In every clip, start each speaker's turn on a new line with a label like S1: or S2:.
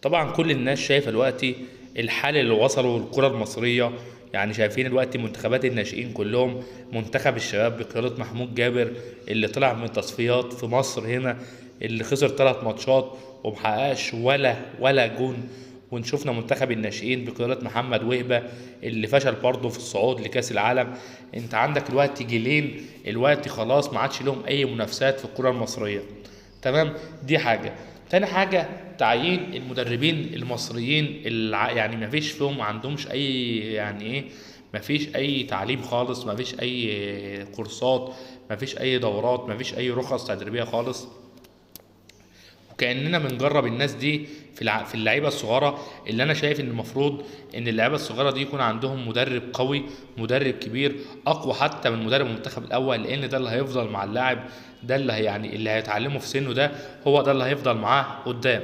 S1: طبعا كل الناس شايفه دلوقتي الحال اللي وصلوا الكره المصرية، يعني شايفين دلوقتي منتخبات الناشئين كلهم، منتخب الشباب بقيادة محمود جابر اللي طلع من تصفيات في مصر هنا، اللي خسر 3 ماتشات ومحققش ولا جون. ونشوفنا منتخب الناشئين بقيادة محمد وهبه اللي فشل برضه في الصعود لكاس العالم. انت عندك الوقت جيلين الوقت خلاص ما عادش لهم اي منافسات في الكره المصرية. تمام، دي حاجة. تاني حاجة تعيين المدربين المصريين يعني ما فيش فيهم، ما عندهمش اي يعني ايه، ما فيش اي تعليم خالص، ما فيش اي كورسات، ما فيش اي دورات، ما فيش اي رخص تدريبية خالص. وكاننا بنجرب الناس دي في اللعيبة الصغيرة، اللي انا شايف ان المفروض ان اللعيبة الصغيرة دي يكون عندهم مدرب قوي، مدرب كبير، اقوى حتى من مدرب المنتخب الاول، لان ده اللي هيفضل مع اللاعب ده، اللي هي يعني اللي هيتعلمه في سنة ده هو ده اللي هيفضل معاه قدام.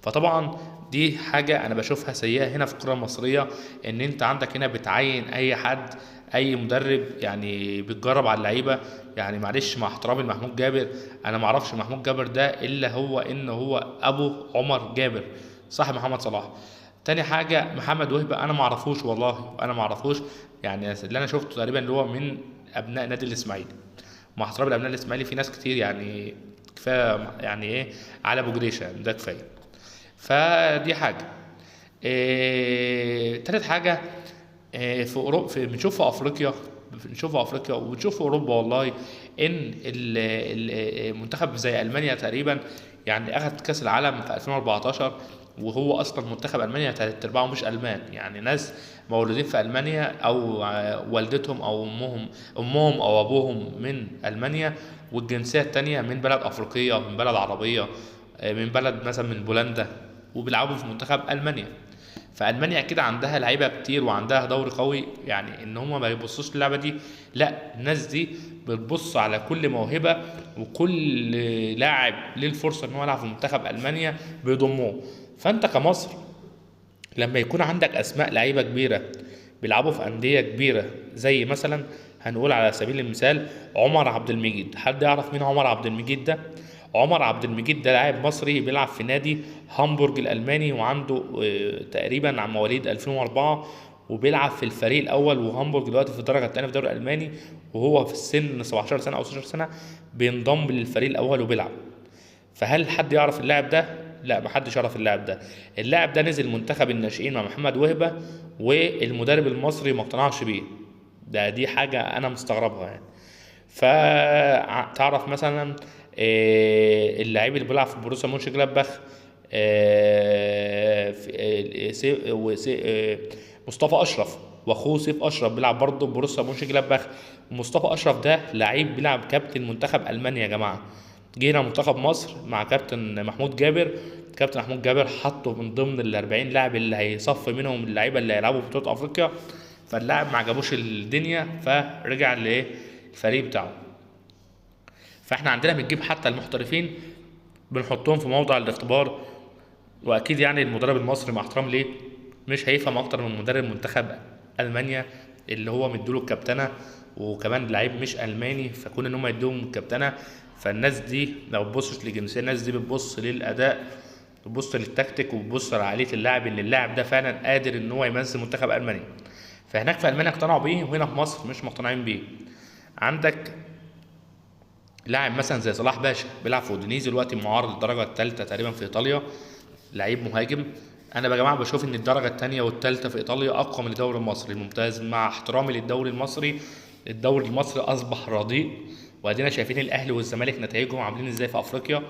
S1: فطبعا دي حاجة انا بشوفها سيئه هنا في الكره المصرية، ان انت عندك هنا بتعين اي حد، اي مدرب، يعني بتجرب على اللعيبة. يعني معلش مع احترامي لمحمود جابر، انا ما اعرفش محمود جابر ده الا هو ان هو ابو عمر جابر صاحب محمد صلاح. تاني حاجة محمد وهبه انا ما اعرفوش والله، انا ما اعرفوش، يعني اللي انا شفته تقريبا اللي هو من ابناء نادي الاسماعيلي. مع احترامي لابناء الاسماعيلي في ناس كتير، يعني كفاية يعني ايه على ابو جريشه ده كفاية. فدي حاجة. تالت حاجة، في اوروبا، بنشوف في افريقيا، بنشوف في افريقيا وبنشوف في اوروبا والله ان المنتخب زي المانيا تقريبا، يعني اخذ كاس العالم في 2014، وهو اصلا منتخب المانيا تلات ارباعه مش المان، يعني ناس مولودين في المانيا او والدتهم او امهم او ابوهم من المانيا، والجنسيه التانية من بلد افريقية، من بلد عربية، من بلد مثلا من بولندا، وبيلعبوا في منتخب المانيا. فالمانيا اكيد عندها لعيبة كتير وعندها دوري قوي، يعني ان هم ما يبصوش للعبة دي، لا الناس دي بتبص على كل موهبة وكل لاعب ليه الفرصة ان هو يلعب في منتخب المانيا بيضموه. فانت كمصر لما يكون عندك اسماء لعيبة كبيرة بيلعبوا في اندية كبيرة، زي مثلا هنقول على سبيل المثال عمر عبد المجيد. حد يعرف مين عمر عبد المجيد ده؟ عمر عبد المجيد ده لاعب مصري بيلعب في نادي هامبورج الألماني، وعنده تقريبا عن مواليد 2004، وبيلعب في الفريق الأول، وهامبورج دلوقتي في الدرجة الثانية في الدوري الألماني، وهو في السن 17 سنة أو 16 سنة بينضم للفريق الأول وبيلعب. فهل حد يعرف اللاعب ده؟ لا، محدش يعرف اللاعب ده. اللاعب ده نزل منتخب الناشئين مع محمد وهبة، والمدرب المصري ما اقتنعش بيه. دي حاجة أنا مستغربها يعني. فتعرف مثلا اللاعب اللي بيلعب في بروسيا مونشنجلادباخ، مصطفى اشرف، واخوه سيف اشرف بيلعب برضه بروسيا مونشنجلادباخ. مصطفى اشرف ده لعيب بيلعب كابتن منتخب المانيا يا جماعة. جينا منتخب مصر مع كابتن محمود جابر، كابتن محمود جابر حطه من ضمن ال 40 لاعب اللي هيصفي منهم اللعيبة اللي هيلعبوا في بطوله افريقيا. فاللاعب ما عجبوش الدنيا فرجع للفريق بتاعه. فاحنا عندنا بنجيب حتى المحترفين بنحطهم في موضع الاختبار، واكيد يعني المدرب المصري مع احترام ليه مش هيفهم اكتر من مدرب منتخب المانيا اللي هو مديله الكابتنه، وكمان لعيب مش الماني، فكون ان هم يدوهم الكابتنه. فالناس دي ما بتبصش للجنسيه، الناس دي بتبص للاداء، بتبص للتكتيك، وبتبص لعقليه اللاعب، ان اللاعب ده فعلا قادر ان هو يمثل منتخب المانيا. فهناك في المانيا اقتنعوا بيه، وهنا في مصر مش مقتنعين بيه. عندك لاعب مثلا زي صلاح باشا بيلعب في اودينيزي دلوقتي، معار للدرجة الثالثة تقريبا في ايطاليا، لعيب مهاجم. انا يا جماعة بشوف ان الدرجة الثانية والثالثة في ايطاليا اقوى من الدوري المصري الممتاز، مع احترامي للدوري المصري. الدوري المصري اصبح رديء، وادينا شايفين الاهلي والزمالك نتائجهم عاملين ازاي في افريقيا.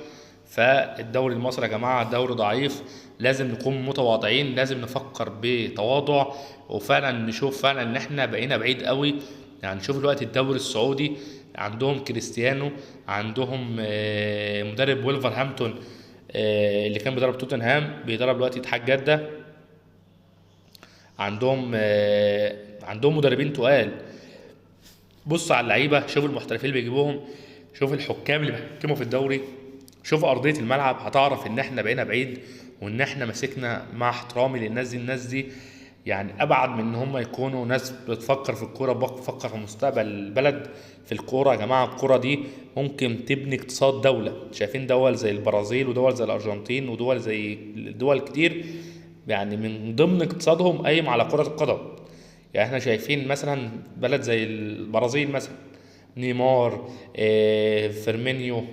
S1: فالدوري المصري يا جماعة دوري ضعيف، لازم نكون متواضعين، لازم نفكر بتواضع، وفعلا نشوف فعلا ان احنا بقينا بعيد قوي. يعني نشوف دلوقتي الدوري السعودي عندهم كريستيانو، عندهم مدرب ولفرهامبتون اللي كان بيدرب توتنهام بيدرب دلوقتي اتحاد جده، عندهم مدربين تقال. بص على اللعيبة، شوف المحترفين اللي بيجيبوهم، شوف الحكام اللي بيحكموا في الدوري، شوف ارضية الملعب، هتعرف ان احنا بقينا بعيد، وان احنا مسكنا، مع احترامي للناس دي، الناس دي يعني ابعد من ان هم يكونوا ناس بتفكر في الكورة، بتفكر في مستقبل البلد في الكورة. يا جماعة الكورة دي ممكن تبني اقتصاد دولة. شايفين دول زي البرازيل ودول زي الارجنتين ودول زي دول كتير يعني من ضمن اقتصادهم قايم على كره القدم. يعني احنا شايفين مثلا بلد زي البرازيل مثلا، نيمار، فيرمينيو،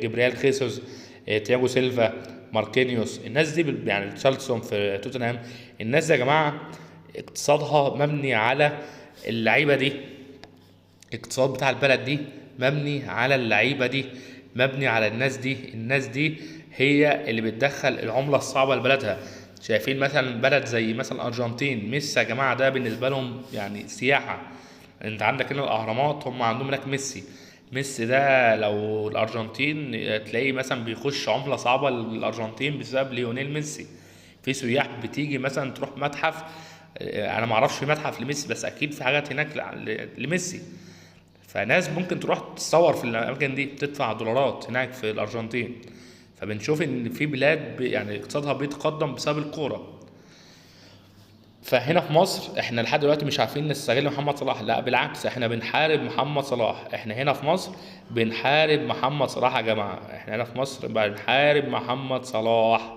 S1: جبريال خيسوس، تياجو سيلفا، ماركينيوس، الناس دي يعني تشارلسون في توتنهام. الناس دي يا جماعة اقتصادها مبني على اللعيبة دي، الاقتصاد بتاع البلد دي مبني على اللعيبة دي، مبني على الناس دي. الناس دي هي اللي بتدخل العملة الصعبة لبلدها. شايفين مثلا بلد زي مثلا الارجنتين، ميسي يا جماعة ده بالنسبة لهم يعني سياحة. انت عندك هنا الاهرامات، هم عندهم هناك ميسي. ميسي ده لو الارجنتين تلاقيه مثلا بيخش عمله صعبة للارجنتين بسبب ليونيل ميسي. في سياح بتيجي مثلا تروح متحف، انا ما اعرفش في متحف لميسي، بس اكيد في حاجات هناك لميسي. فناس ممكن تروح تتصور في الاماكن دي، بتدفع دولارات هناك في الارجنتين. فبنشوف ان في بلاد يعني اقتصادها بيتقدم بسبب الكورة. فهنا في مصر احنا لحد دلوقتي مش عارفين نستغل محمد صلاح، لا بالعكس احنا بنحارب محمد صلاح. احنا هنا في مصر بنحارب محمد صلاح يا جماعة، احنا هنا في مصر بنحارب محمد صلاح.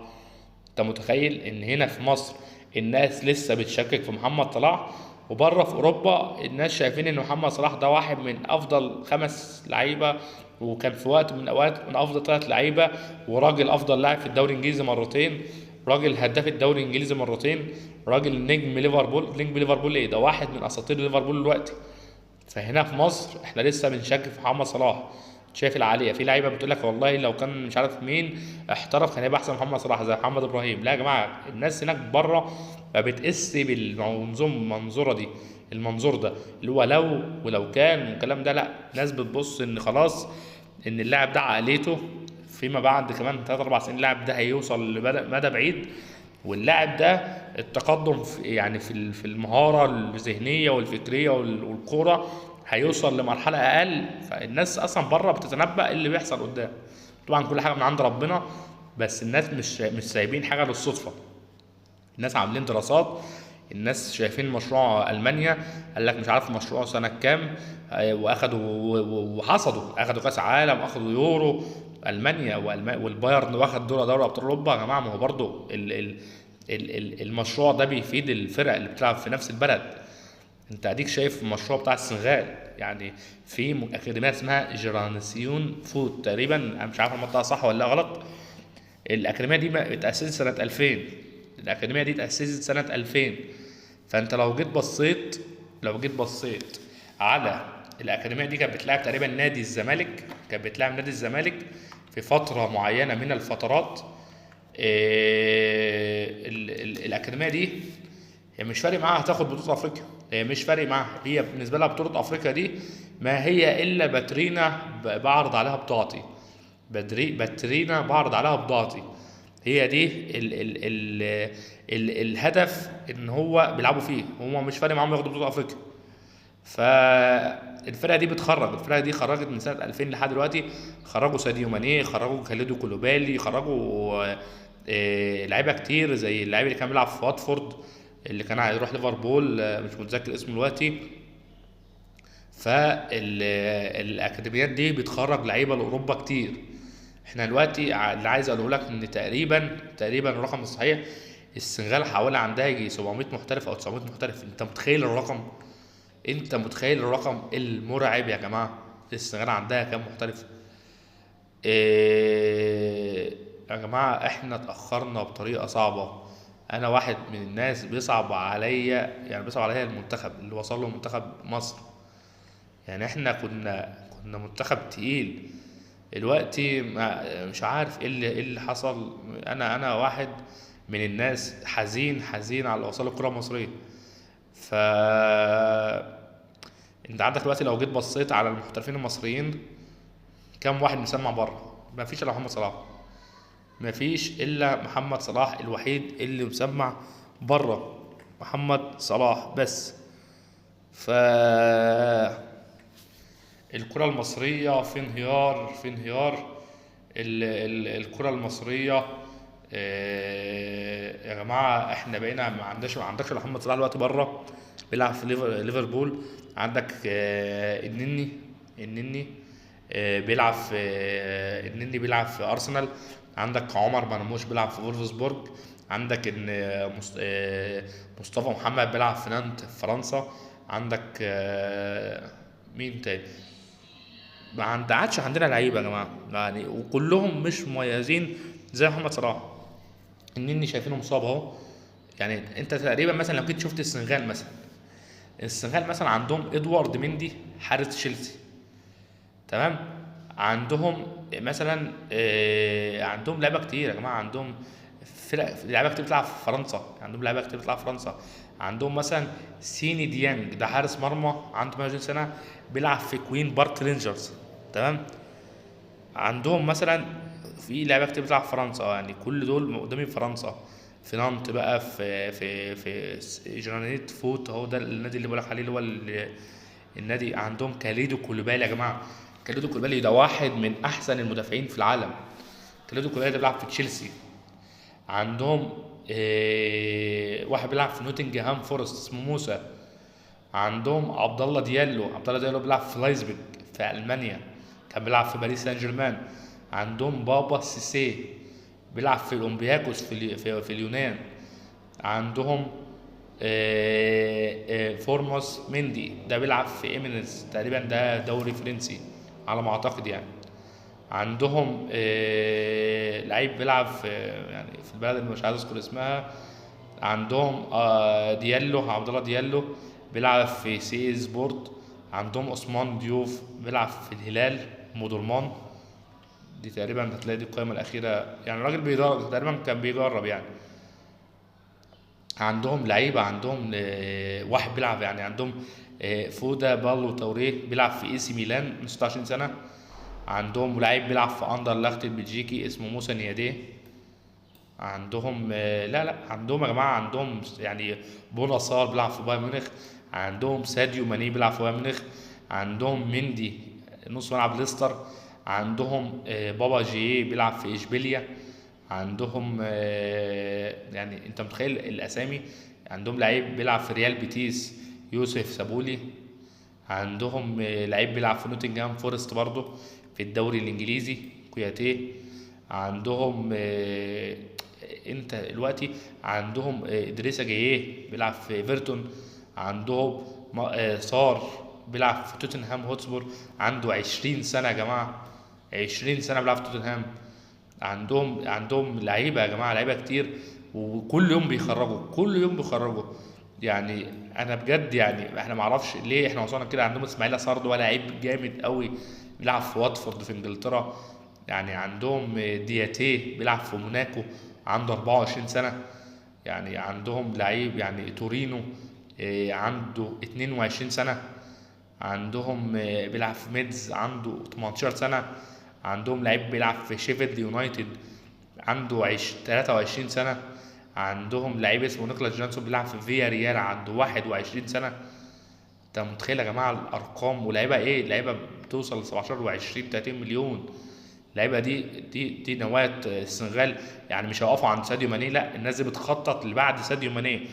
S1: انت متخيل ان هنا في مصر الناس لسه بتشكك في محمد صلاح، وبره في اوروبا الناس شايفين ان محمد صلاح ده واحد من افضل 5 لعيبة، وكان في وقت من الاوقات من افضل 3 لعيبة، وراجل افضل لاعب في الدوري الانجليزي مرتين، راجل هداف الدوري الانجليزي مرتين، راجل نجم ليفربول. نجم ليفربول ايه ده؟ واحد من اساطير ليفربول دلوقتي. فهنا في مصر احنا لسه بنشكك في محمد صلاح. شايف العالية في لعيبة بتقول لك والله لو كان مش عارف مين احترف كان هيبقى احسن محمد صلاح، زي محمد ابراهيم. لا يا جماعة، الناس هناك بره ما بتقيس بالمنظوره دي، المنظور ده اللي هو لو ولو كان والكلام ده. لا، الناس بتبص ان خلاص ان اللاعب ده عقليته فيما بعد كمان 3-4 سنين اللاعب ده هيوصل لمدى بعيد، واللاعب ده التقدم في يعني في المهارة الذهنية والفكريه والكوره هيوصل لمرحلة اقل. فالناس اصلا بره بتتنبأ اللي بيحصل قدام. طبعا كل حاجة من عند ربنا، بس الناس مش سايبين حاجة للصدفه. الناس عاملين دراسات، الناس شايفين مشروع المانيا، قال لك مش عارف مشروع سنة كام، واخدوا وحصدوا، اخدوا كاس عالم، اخدوا يورو المانيا، والبايرن واخد دوري ابطال اوروبا. يا جماعة ما هو برضو المشروع ده بيفيد الفرق اللي بتلعب في نفس البلد. انت اديك شايف المشروع بتاع السنغال، يعني في اكاديمية اسمها جيرانسيون فوت تقريبا، انا مش عارف المنطقة صح ولا غلط. الاكاديمية دي اتاسست سنة 2000، الاكاديمية دي اتاسست سنة 2000. فانت لو جيت بصيت على الاكاديمية دي، كانت بتلعب تقريبا نادي الزمالك، كانت بتلعب نادي الزمالك في فترة معينة من الفترات. الاكاديمية دي هي مش فارق معاها هتاخد بطوله افريقيا، هي مش فارق معاها، هي بالنسبة لها بطوله افريقيا دي ما هي الا باترينا بعرض عليها بضاعتي، باترينا بعرض عليها بضاعتي. هي دي ال ال ال ال الهدف ان هو بيلعبوا فيه، هم مش فارق معاهم ياخدوا بطوله افريقيا. فالفرقه دي بتخرج، الفرقة دي خرجت من سنة 2000 لحد دلوقتي، خرجوا ساديو ماني، خرجوا خالدو كولوبالي، خرجوا لعيبة كتير زي اللاعب اللي كان بيلعب في واتفورد اللي كان هيروح ليفربول، مش متذكر اسمه دلوقتي. فالاكاديميات دي بتخرج لعيبة لاوروبا كتير. احنا دلوقتي اللي عايز اقوله لك ان تقريبا الرقم الصحيح السنغال حوالي عندها يجي 700 محترف او 900 محترف. انت متخيل الرقم؟ انت متخيل الرقم المرعب يا جماعة؟ السنغال عندها كام محترف؟ إيه يا جماعة، احنا اتاخرنا بطريقة صعبة. انا واحد من الناس بيصعب عليا، يعني بيصعب عليا المنتخب اللي وصل له منتخب مصر. يعني احنا كنا منتخب تقيل، دلوقتي مش عارف ايه اللي حصل. انا واحد من الناس حزين على اللي وصل الكره المصرية. ف انت عندك دلوقتي لو جيت بصيت على المحترفين المصريين كام واحد مسمع بره؟ مفيش الا محمد صلاح، مفيش الا محمد صلاح الوحيد اللي مسمع بره، محمد صلاح بس. ف الكرة المصرية في انهيار، في انهيار. الكرة المصرية يا جماعة احنا بقينا ما عندناش، ما عندكش محمد صلاح دلوقتي بره بيلعب في ليفربول. عندك النني، النني بيلعب في النني بيلعب في ارسنال. عندك عمر مرموش بيلعب في فولفسبورج. عندك ان مصطفى محمد بيلعب في نانت في فرنسا. عندك مين تاني؟ ما عادش عندنا لعيبة يا جماعة يعني، وكلهم مش مميزين زي محمد صلاح. النني شايفينه مصاب اهو. يعني انت تقريبا مثلا لو كنت شفت السنغال مثلا، السنغال مثلا عندهم ادوارد مندي حارس تشيلسي، تمام. عندهم مثلا عندهم لعيبة كتير يا جماعة، عندهم فرق لعيبة كتير بتلعب في فرنسا، عندهم لعيبة كتير بتلعب في فرنسا. عندهم مثلا سيني ديانج ده حارس مرمى عنده 28 سنة بيلعب في كوين بارك رينجرز، تمام. عندهم مثلا في لعيبة كتير بتلعب في فرنسا، يعني كل دول قدامي في فرنسا، في نانت بقى، في جرانيت فوت اهو، ده النادي اللي بقولك عليه اللي هو النادي. عندهم كاليدو كولوبالي يا جماعة، كاليدو كولوبالي ده واحد من احسن المدافعين في العالم. كاليدو كولوبالي ده بيلعب في تشيلسي. عندهم واحد بيلعب في نوتنجهام فورست اسمه موسى. عندهم عبد الله ديالو، عبد الله ديالو بيلعب في لايبزيج في المانيا، كان بيلعب في باريس سان جيرمان. عندهم بابا سيسي بيلعب في اولمبياكوس في اليونان. عندهم فورموس مندي ده بيلعب في ايمينز تقريبا، ده دوري فرنسي على ما اعتقد يعني. عندهم لعيب بيلعب في يعني في البلد اللي مش عايز اذكر اسمها. عندهم ديالو، عبد الله ديالو بيلعب في سي سبورت. عندهم عثمان ديوف بيلعب في الهلال مودرمان. دي تقريبا هتلاقي دي القائمة الأخيرة يعني، الراجل بيدرب تقريبا، كان بيجرب يعني. عندهم لعيبة، عندهم واحد بيلعب يعني، عندهم فودا بالو توريه بيلعب في اي سي ميلان من 26 سنة. عندهم لعيب بيلعب في اندرلخت البلجيكي اسمه موسى نياديه. عندهم لا لا عندهم يا جماعة، عندهم يعني بونا صار بيلعب في بايرن ميونخ. عندهم ساديو ماني بيلعب في بايرن ميونخ. عندهم مندي نص ملعب ليستر. عندهم بابا جيه بيلعب في اشبيليا. عندهم يعني انت متخيل الاسامي. عندهم لعيب بيلعب في ريال بيتيس يوسف سابولي. عندهم لعيب بيلعب في نوتنجهام فورست برضه في الدوري الانجليزي كوياتيه. عندهم انت دلوقتي عندهم ادريسا جاية بيلعب في ايفرتون. عندهم صار بيلعب في توتنهام هوتسبور، عنده 20 سنة يا جماعة، 20 سنة بيلعب في توتنهام. عندهم لعيبة يا جماعة، لعيبة كتير، وكل يوم بيخرجوا، كل يوم بيخرجوا. يعني انا بجد يعني احنا ما اعرفش ليه احنا وصلنا كده. عندهم اسماعيل سارد ولا لعيب جامد قوي بيلعب في واتفورد في انجلترا. يعني عندهم دياتيه بيلعب في موناكو عنده 24 سنة. يعني عندهم لعيب يعني تورينو عنده 22 سنة. عندهم بيلعب في ميدز عنده 18 سنة. عندهم لعيب بيلعب في شيفيلد يونايتد عنده 23 سنة. عندهم لعيب اسمه نيكولاس جانسون بيلعب في فيا ريال عنده 21 سنة. انت متخيل يا جماعة الأرقام؟ ولعيبة ايه؟ لعيبة بتوصل ل 17 و20 30 مليون. اللعيبة دي نواة السنغال، يعني مش هيقفوا عند ساديو ماني، لا الناس دي بتخطط لبعد ساديو ماني.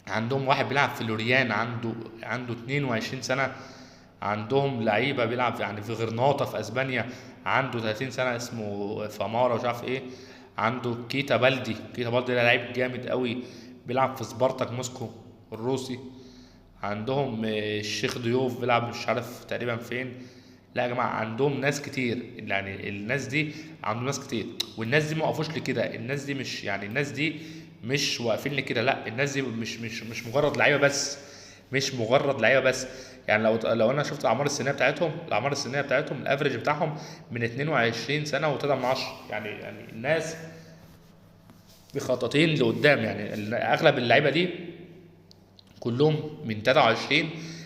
S1: عندهم واحد بيلعب في لوريان عنده 22 سنة. عندهم لعيبة بيلعب يعني في غرناطة في اسبانيا عنده 30 سنة اسمه فامارا مش عارف ايه. عنده كيتا بلدي، كيتا بلدي ده لعيب جامد قوي بيلعب في سبارتاك موسكو الروسي. عندهم الشيخ ضيوف بيلعب مش عارف تقريبا فين. لا يا جماعة عندهم ناس كتير، يعني الناس دي عندهم ناس كتير، والناس دي ما وقفوش لكده. الناس دي مش يعني الناس دي مش واقفين لكده، لا الناس دي مش مجرد لعيبة بس، مش مجرد لعيبة بس. يعني لو انا شفت الاعمار السنية بتاعتهم، الاعمار السنية بتاعتهم ال average بتاعهم من 22 سنة و3 من 10. يعني الناس بخططين لقدام. يعني اغلب اللعيبة دي كلهم من 23،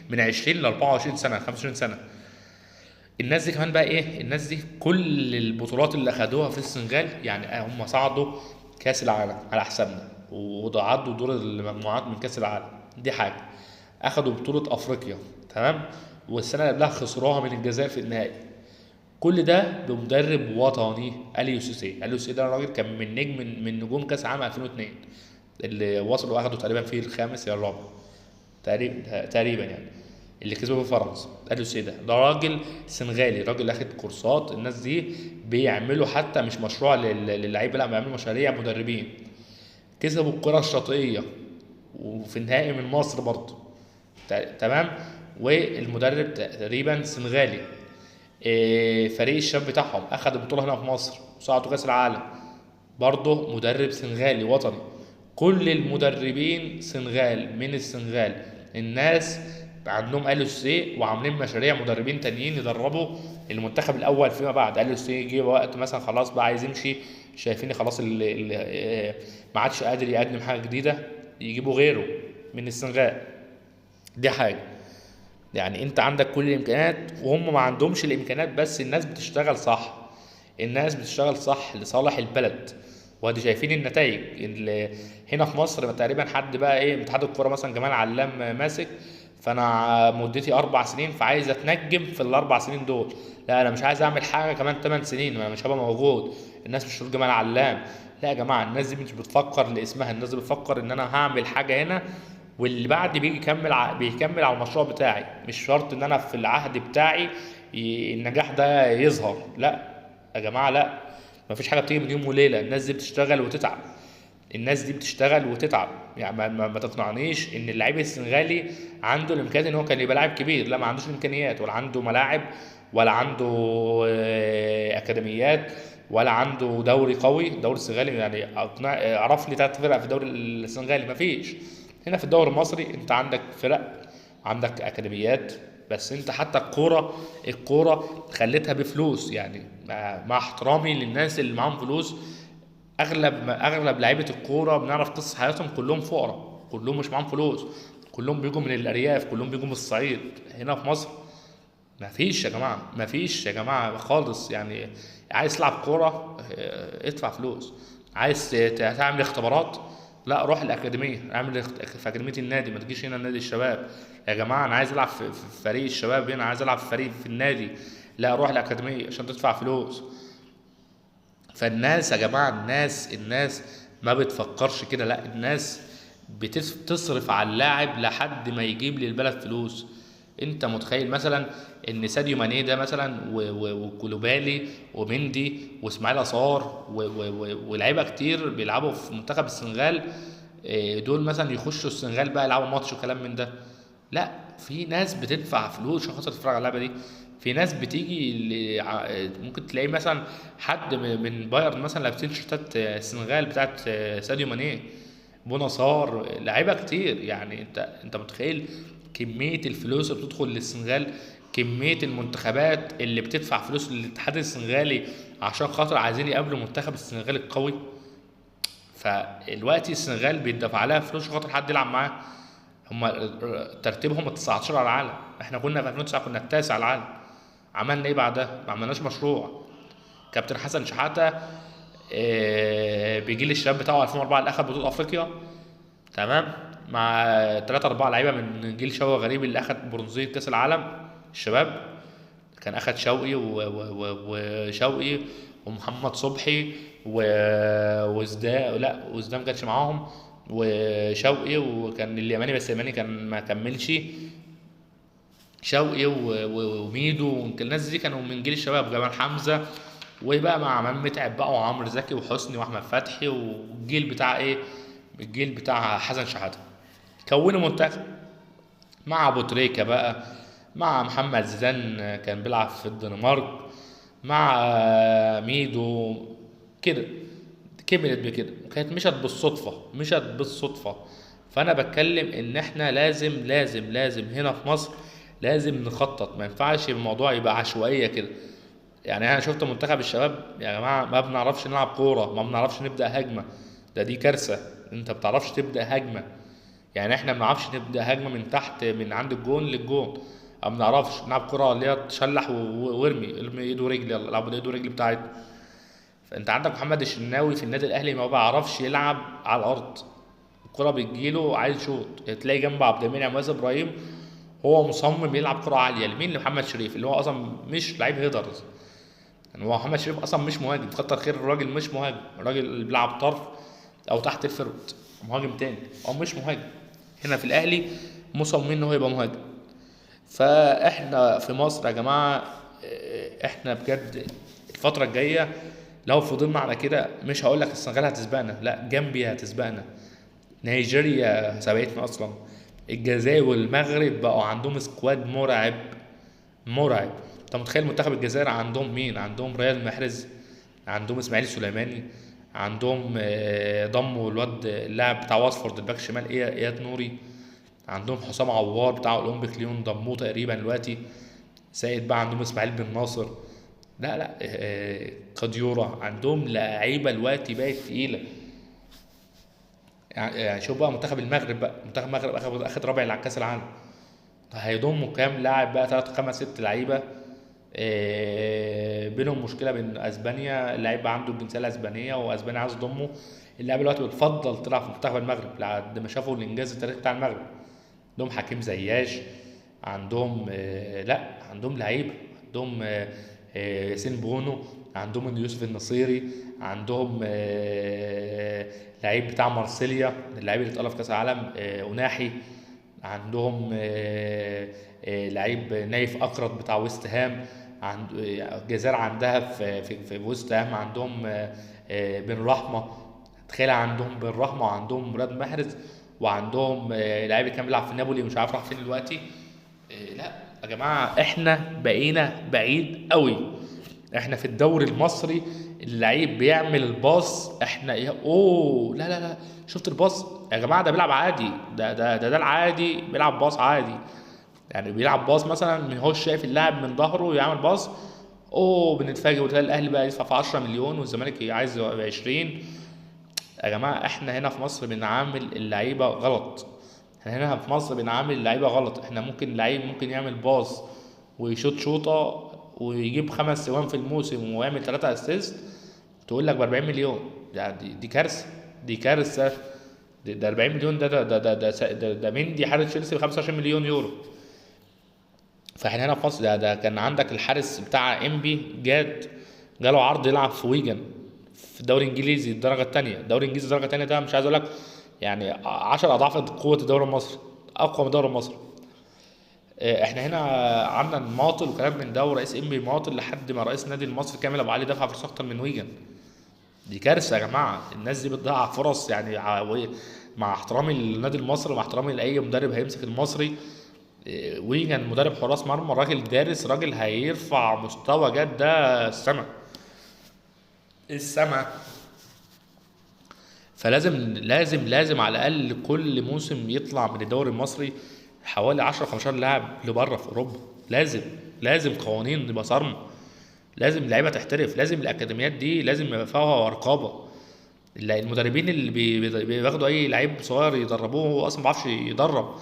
S1: من 20 ل 24 سنة، 25 سنة. الناس دي كمان بقى ايه؟ الناس دي كل البطولات اللي اخدوها في السنغال، يعني هم صعدوا كاس العالم على حسابنا وعدوا دور المجموعات من كاس العالم، دي حاجة. اخدوا بطوله افريقيا، تمام، والسنة اللي قبلها خسروها من الجزائر في النهائي. كل ده بمدرب وطني اليو سيسي. اليو سيسي ده راجل كان من نجم من نجوم كاس عام 2002 اللي وصلوا اخدوا تقريبا فيه الخامس يا الرابع تقريبا يعني، اللي كسبوا في فرنسا. اليو سيسي ده راجل سنغالي، راجل اخد كورسات. الناس دي بيعملوا حتى مش مشروع للعيبة، لا بيعملوا مشاريع مدربين. كسبوا الكره الشاطئيه وفي النهائي من مصر برضه، تمام. والمدرب تقريبا سنغالي. فريق الشباب بتاعهم اخد البطولة هنا في مصر وصعدوا كاس العالم، برضه مدرب سنغالي وطني. كل المدربين سنغال، من السنغال. الناس عندهم اليو سيسي وعاملين مشاريع مدربين تانيين يدربوا المنتخب الاول فيما بعد. اليو سيسي جه وقت مثلا خلاص بقى عايز يمشي، شايفين خلاص اللي ما عادش قادر يقدم حاجة جديدة، يجيبوا غيره من السنغال. دي حاجة يعني انت عندك كل الامكانيات وهم ما عندهمش الامكانيات، بس الناس بتشتغل صح، الناس بتشتغل صح لصالح البلد، وادي شايفين النتائج. اللي هنا في مصر تقريبا حد بقى ايه، اتحاد الكورة مثلا جمال علام ماسك، فانا مدتي 4 سنين فعايز اتنجم في ال4 سنين دول، لا انا مش عايز اعمل حاجة كمان 8 سنين، انا مش هبقى موجود، الناس مش هتقول جمال علام. لا يا جماعة، الناس دي مش بتفكر لاسمها، الناس دي بتفكر ان انا هعمل حاجة هنا واللي بعد بيجي بيكمل على المشروع بتاعي. مش شرط ان انا في العهد بتاعي النجاح ده يظهر، لا يا جماعة، لا، مفيش حاجة بتيجي من يوم وليلة. الناس دي بتشتغل وتتعب، الناس دي بتشتغل وتتعب. يعني ما تقنعنيش ان اللعيب السنغالي عنده الامكانيات ان هو كان يبقى لاعب كبير، لا ما عندوش الامكانيات، ولا عنده ملاعب، ولا عنده اكاديميات، ولا عنده دوري قوي. الدوري السنغالي يعني اعرف لي 3 فرق في الدوري السنغالي، مفيش. هنا في الدوري المصري انت عندك فرق، عندك اكاديميات، بس انت حتى الكورة خليتها بفلوس. يعني مع احترامي للناس اللي معاهم فلوس، اغلب لعيبة الكورة بنعرف قصة حياتهم، كلهم فقراء، كلهم مش معاهم فلوس، كلهم بيجوا من الارياف، كلهم بيجوا من الصعيد. هنا في مصر مفيش يا جماعة، مفيش يا جماعة خالص. يعني عايز تلعب كورة ادفع فلوس، عايز تعمل اختبارات لا روح الاكاديمية، اعمل في اكاديمية النادي، ما تجيش هنا نادي الشباب. يا جماعة انا عايز العب في فريق الشباب هنا، عايز العب في فريق في النادي، لا روح الاكاديمية عشان تدفع فلوس. فالناس يا جماعة، الناس ما بتفكرش كده، لا الناس بتصرف على اللاعب لحد ما يجيب للبلد فلوس. انت متخيل مثلا ان ساديو ماني ده مثلا وكولوبالي ومندي واسماعيل اصار ولاعيبه كتير بيلعبوا في منتخب السنغال، دول مثلا يخشوا السنغال بقى يلعبوا ماتش وكلام من ده؟ لا، في ناس بتدفع فلوس عشان خاطر تتفرج على اللعبة دي. في ناس بتيجي ممكن تلاقي مثلا حد من بايرن مثلا لابسين شورتات السنغال بتاعت ساديو ماني، بونا صار، لعيبة كتير. يعني انت متخيل كمية الفلوس اللي بتدخل للسنغال، كمية المنتخبات اللي بتدفع فلوس للاتحاد السنغالي عشان خاطر عايزين يقابلوا منتخب السنغال القوي. فالوقت السنغال بيدفع لها فلوس عشان خاطر حد يلعب معاه. هم ترتيبهم 19 على العالم، احنا كنا في 2009 كنا التاسع على العالم. عملنا ايه بعدها؟ ما عملناش مشروع. كابتن حسن شحاته بيجي للشباب بتاعه 2004 اللي اخذ بطوله افريقيا، تمام، مع 3 4 لعيبة من جيل شوقي غريب اللي اخذ برونزيه كاس العالم الشباب، كان اخذ شوقي وشوقي ومحمد صبحي وزدان، لا وزدان ما كانش معاهم، وشوقي، وكان اليماني، بس اليماني كان ما كملش، شوقي وميدو، الناس دي كانوا من جيل الشباب، جمال حمزة، وبقى مع عماد متعب بقى وعمرو زكي وحسني واحمد فتحي والجيل بتاع ايه، الجيل بتاع حسن شحاته. كونوا منتخب مع ابو تريكه بقى، مع محمد زيدان كان بيلعب في الدنمارك، مع ميدو كده، كملت بكده، وكانت مشت بالصدفة، مشت بالصدفة. فانا بتكلم ان احنا لازم لازم لازم هنا في مصر لازم نخطط، ما ينفعش الموضوع يبقى عشوائية كده. يعني انا شفت منتخب الشباب يا جماعة ما بنعرفش نلعب كورة، ما بنعرفش نبدا هجمة، ده دي كارثة، انت ما بتعرفش تبدا هجمة. يعني احنا ما بنعرفش نبدا هجمة من تحت، من عند الجون للجون، ما بنعرفش نلعب كورة اللي هي تشلح وارمي، ارمي ايد ورجل، يلا العبوا ايد ورجل بتاعتنا. فانت عندك محمد الشناوي في النادي الاهلي ما بيعرفش يلعب على الارض، الكورة بتجيله عايز شوط، تلاقي جنب عبد المنعم وياسر ابراهيم هو مصمم يلعب كرة عالية لمين؟ لمحمد شريف اللي هو اصلا مش لعيب headers. يعني هو محمد شريف اصلا مش مهاجم، كتر خير الراجل مش مهاجم، الراجل اللي بيلعب طرف او تحت ال forward مهاجم تاني، او مش مهاجم. هنا في الاهلي مصممين ان هو يبقى مهاجم. فاحنا في مصر يا جماعة احنا بجد الفترة الجاية لو فضلنا على كده، مش هقول لك السنغال هتسبقنا، لا جامبيا هتسبقنا، نيجيريا سبقتنا اصلا، الجزائر والمغرب بقوا عندهم squad مرعب مرعب. انت متخيل منتخب الجزائر عندهم مين؟ عندهم رياض محرز، عندهم اسماعيل سليماني، عندهم ضموا الواد اللاعب بتاع واتفورد الباك شمال اياد نوري، عندهم حسام عوار بتاع اولمبيك ليون ضموه تقريبا دلوقتي، زائد بقى عندهم اسماعيل بن ناصر، لا لا قديورة، عندهم لعيبة دلوقتي بقت تقيلة. يعني شوف بقى منتخب المغرب، بقى منتخب المغرب اخد رابع على كاس العالم، هيضموا كام لاعب بقى؟ 3 5 6 لعيبة، بينهم مشكلة بين اسبانيا، اللعيب عنده الجنسية الاسبانية واسبانيا عايز تضمه، اللاعب دلوقتي بتفضل تلعب في منتخب المغرب لحد ما شافوا الانجاز التاريخي بتاع المغرب. عندهم حكيم زياش، عندهم لا عندهم لعيبة، عندهم ياسين بونو، عندهم يوسف النصيري، عندهم لعيب بتاع مارسيليا، اللعيب اللي اتألق في كاس العالم أوناحي، عندهم لعيب نايف اكرد بتاع ويست هام، عند الجزائر عندها في في, في ويست هام عندهم بن رحمه، تخيل عندهم بن رحمه وعندهم مراد محرز وعندهم لعيب كان بيلعب في نابولي مش عارف راح فين دلوقتي. لا يا جماعة احنا بقينا بعيد قوي. احنا في الدوري المصري اللعيب بيعمل الباص، احنا ايه؟ اوه لا لا لا، شفت الباص يا جماعة؟ ده بيلعب عادي، ده ده ده, ده العادي، بيلعب باص عادي، يعني بيلعب باص مثلا من هو شايف اللاعب من ظهره يعمل باص، اوه بنتفاجئ وتلاقي الاهلي بقى يدفع في 10 مليون والزمالك عايز 20. يا جماعة احنا هنا في مصر بنعامل اللعيبة غلط، احنا هنا في مصر بنعامل اللعيبة غلط. احنا ممكن لعيب ممكن يعمل باص ويشوط شوطه ويجيب 5 اجوان في الموسم ويعمل 3 assist تقول لك ب 40 مليون، يعني دي كارثة، دي كارثة. ده 40 مليون، ده ده ده ده ده, ده, ده مندي حارس تشيلسي ب 25 مليون يورو. فاحنا هنا في مصر ده كان عندك الحارس بتاع انبي جاد جاله عرض يلعب في ويجن في الدوري الانجليزي الدرجة الثانية، الدوري الانجليزي الدرجة الثانية ده مش عايز اقول لك يعني 10 اضعاف قوة الدوري المصري، اقوى من الدوري المصري. احنا هنا عندنا ماطل وكلام من ده، ورئيس انبي ماطل لحد ما رئيس نادي المصري كامل ابو علي دفع فلوس اكتر من ويجن. دي كارثة يا جماعة، الناس دي بتضيع فرص. يعني مع احترامي للنادي المصري ومع احترامي لاي مدرب هيمسك المصري، ويجن مدرب حراس مرمى، راجل دارس، راجل هيرفع مستوى جد ده السما السما. فلازم لازم لازم على الاقل كل موسم يطلع من الدوري المصري حوالي 10 15 لاعب لبره في اوروبا. لازم لازم قوانين تبقى صارمة، لازم اللعيبة تحترف، لازم الاكاديميات دي لازم يبقى فيها رقابه. المدربين اللي بياخدوا اي لعيب صغير يدربوه هو اصلا ما بيعرفش يدرب،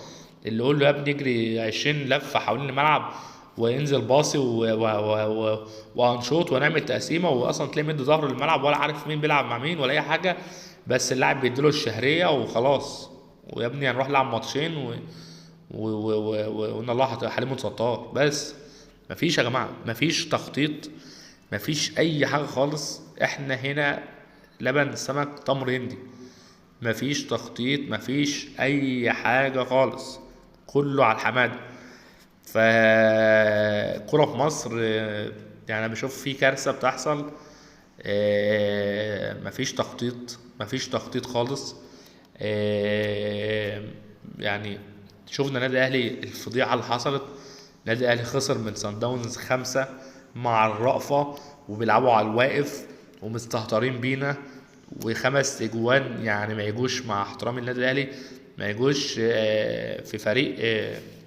S1: اللي يقول له يا ابني اجري 20 لفه حوالين الملعب وينزل باصي وهنشوط ونعمل تقسيمه، واصلا تلاقيه مد ظهره للملعب ولا عارف مين بيلعب مع مين ولا اي حاجة، بس اللاعب بيديله الشهرية وخلاص، ويا ابني هنروح نلعب ماتشين وان الله حليم ستار. بس مفيش يا جماعة، مفيش تخطيط، مفيش اي حاجة خالص. احنا هنا لبن سمك تمر هندي، مفيش تخطيط، مفيش اي حاجة خالص، كله على الحماده. فالكرة في مصر يعني انا بشوف في كارثة بتحصل، مفيش تخطيط، مفيش تخطيط خالص. يعني شفنا النادي الاهلي الفضيحة اللي حصلت، النادي الاهلي خسر من سان داونز 5 مع الرأفة، وبيلعبوا على الواقف ومستهترين بينا، و5 اجوان يعني ما يجوش، مع احترامي للنادي الاهلي ما يجوش في فريق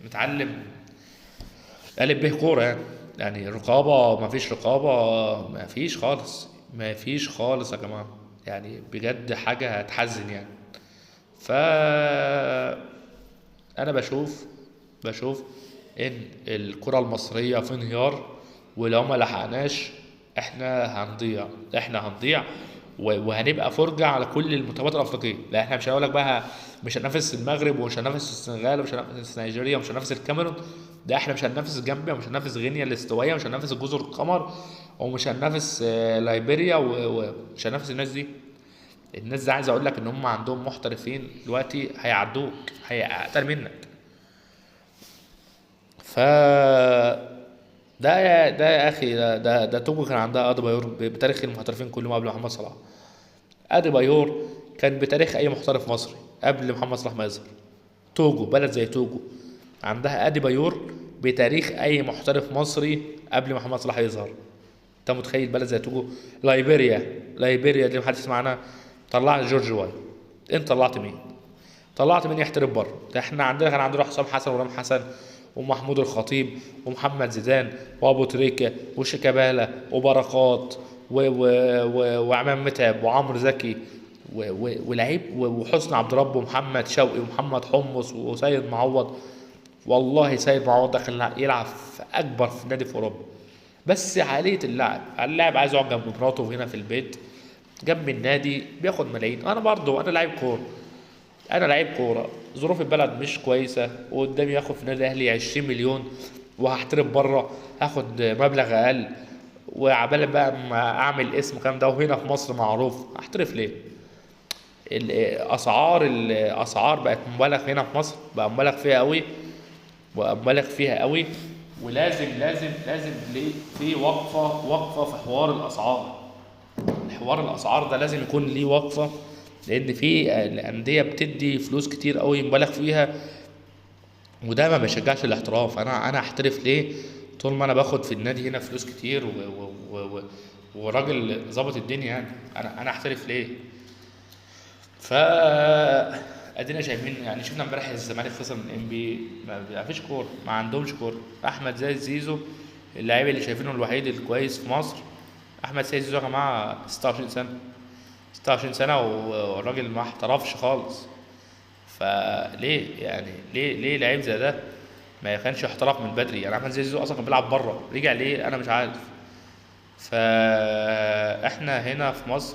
S1: متعلم قالب به كورة. يعني رقابه، ما فيش رقابه، ما فيش خالص، ما فيش خالص يا جماعة، يعني بجد حاجة هتحزن يعني. ف انا بشوف ان الكره المصرية في انهيار، ولو ما لحقناش احنا هنضيع، احنا هنضيع. وهنبقى فرجه على كل المنتخبات الافريقية. لا احنا مش هنقول لك بقى مش هننافس المغرب ومش هننافس السنغال ومش هننافس نيجيريا ومش هننافس الكاميرون، ده احنا مش هننافس جامبيا ومش هننافس غينيا الاستوائيه ومش هننافس جزر القمر ومش هننافس ليبيريا ومش هننافس الناس دي. الناس دي عايز اقول لك ان هم عندهم محترفين دلوقتي هيعدوك، هيقتل منك. ف ده يا اخي، ده توجو كان عندها اديبايور بتاريخ المحترفين كلهم قبل محمد صلاح. اديبايور كان بتاريخ اي محترف مصري قبل محمد صلاح ما يظهر. توجو، بلد زي توجو عندها اديبايور بتاريخ اي محترف مصري قبل محمد صلاح يظهر. انت متخيل بلد زي توجو؟ ليبيريا اللي محدش يسمع عنها طلعت جورج واي. انت طلعت مين؟ طلعت مين يحترف بره؟ ده احنا عندنا كان عندنا حسام حسن ورام حسن ومحمود الخطيب ومحمد زيدان وابو تريكه وشيكابالا وبركات وعماد متعب وعمرو زكي ولعيب وحسن عبد رب ومحمد شوقي ومحمد حمص وسيد معوض. والله سيد معوض ده كان يلعب في اكبر في نادي في اوروبا، بس عقلية اللاعب، اللاعب عايز يقعد جنب مراته هنا في البيت جنب النادي بياخد ملايين. انا برضو انا لعيب كورة، انا لعيب كورة، ظروف البلد مش كويسة، وقدامي ياخد في النادي الاهلي 20 مليون وهحترف بره هاخد مبلغ اقل، وعبال بقى ما اعمل اسم والكلام ده، وهنا في مصر معروف، احترف ليه؟ الاسعار بقت مبالغ هنا في مصر، بقى مبالغ فيها قوي، ومبالغ فيها قوي، ولازم لازم لازم ليه في وقفه في حوار الاسعار. حوار الاسعار ده لازم يكون ليه وقفه، لان في الاندية بتدي فلوس كتير قوي مبالغ فيها، وده ما بيشجعش الاحتراف. انا احترف ليه طول ما انا باخد في النادي هنا فلوس كتير وراجل ظابط الدنيا يعني، انا احترف ليه؟ ف ادينا شايفين يعني، شفنا امبارح الزمالك خسر من انبي، ما فيش كورة، ما عندهمش كورة. احمد زايد زيزو اللاعب اللي شايفينه الوحيد الكويس في مصر، احمد سيد زيزو يا جماعة 26 سنة، 26 سنة والراجل ما احترفش خالص. فليه يعني، ليه لعيب زي ده ما كانش احترف من بدري؟ يعني احمد زيزو اصلا كان بيلعب بره، رجع ليه انا مش عارف. فاحنا هنا في مصر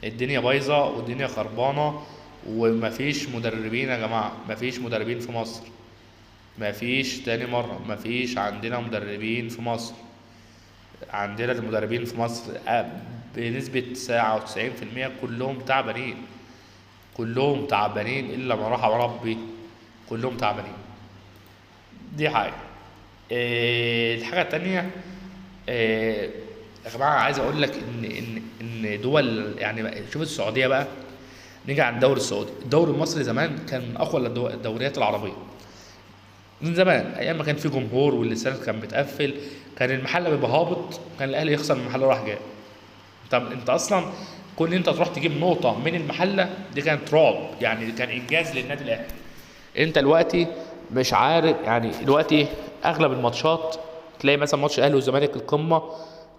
S1: الدنيا بايظة والدنيا خربانة، ومفيش مدربين يا جماعة، مفيش مدربين في مصر، مفيش، تاني مرة مفيش عندنا مدربين في مصر. عندنا المدربين في مصر بنسبة 99% كلهم تعبانين، كلهم تعبانين إلا ما راح ربي، كلهم تعبانين. دي حاجة. الحاجة التانية، يا جماعة عايز أقول لك إن دول يعني، شوف السعودية بقى، نيجي على الدوري السعودي. الدوري المصري زمان كان من أقوى الدوريات العربية من زمان، أيام ما كان في جمهور والاستاد كان متقفل، كان المحلة بيبقى هابط، كان الأهلي يخسر المحلة راح جاي. طب أنت أصلا كون أنت تروح تجيب نقطة من المحلة دي كانت رعب يعني، كان إنجاز للنادي الأهلي. أنت دلوقتي مش عارف يعني، دلوقتي أغلب الماتشات تلاقي مثلا ماتش الأهلي والزمالك القمة،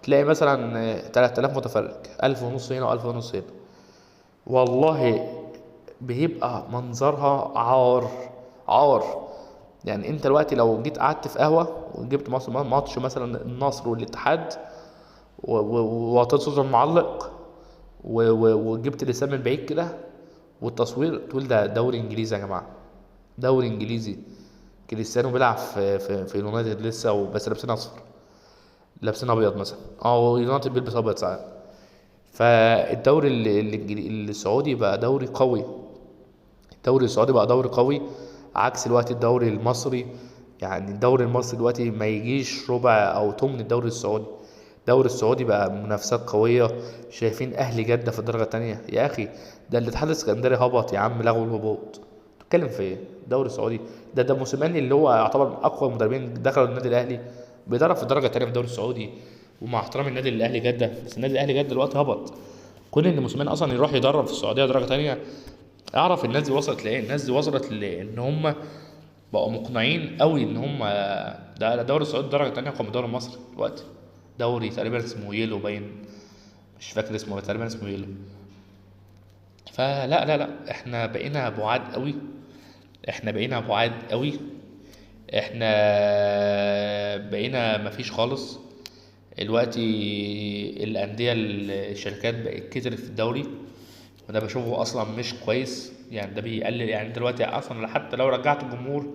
S1: تلاقي مثلا 3000 متفرج، 1500 هنا و1500 هنا، والله بيبقى منظرها عار عار. يعني انت دلوقتي لو جيت قعدت في قهوة وجبت ماتش مثلا النصر والاتحاد ووطيت صوت المعلق وجبت اللسان من بعيد كده والتصوير، تقول ده دوري انجليزي يا جماعة، دوري انجليزي. كريستيانو بيلعب في يونايتد لسه، بس لابسين اصفر، لابسين ابيض مثلا، يونايتد بيلبس ابيض ساعات. فالدوري السعودي بقى دوري قوي، الدوري السعودي بقى دوري قوي عكس الوقت الدوري المصري. يعني الدوري المصري دلوقتي ما يجيش ربع او تمن الدوري السعودي. الدوري السعودي بقى منافسات قوية، شايفين اهلي جدة في الدرجة التانية يا اخي، ده الاتحاد الاسكندري هبط يا عم، لغوا الهبوط. بتتكلم في ايه؟ الدوري السعودي ده موسيماني اللي هو يعتبر من اقوى المدربين دخلوا النادي الاهلي، بيدرب في الدرجة التانية في الدوري السعودي. ومع احترامي النادي الاهلي جدة، بس النادي الاهلي جدة دلوقتي هبط. كون ان موسيماني اصلا يروح يدرب في السعودية درجة تانية، اعرف الناس دي وصلت لايه. الناس دي وصلت لان هم بقوا مقنعين قوي ان هم ده الدوري السعودي درجه تانية اقوى من الدوري المصري دلوقتي. دوري تقريبا اسمه يلو باين، مش فاكر اسمه، تقريبا اسمه يلو. فلا لا لا، احنا بقينا بعاد قوي، احنا بقينا بعاد قوي، احنا بقينا مفيش خالص. دلوقتي الاندية الشركات بقت كترت في الدوري، وده بشوفه اصلا مش كويس. يعني ده بيقلل، يعني دلوقتي اصلا حتى لو رجعت الجمهور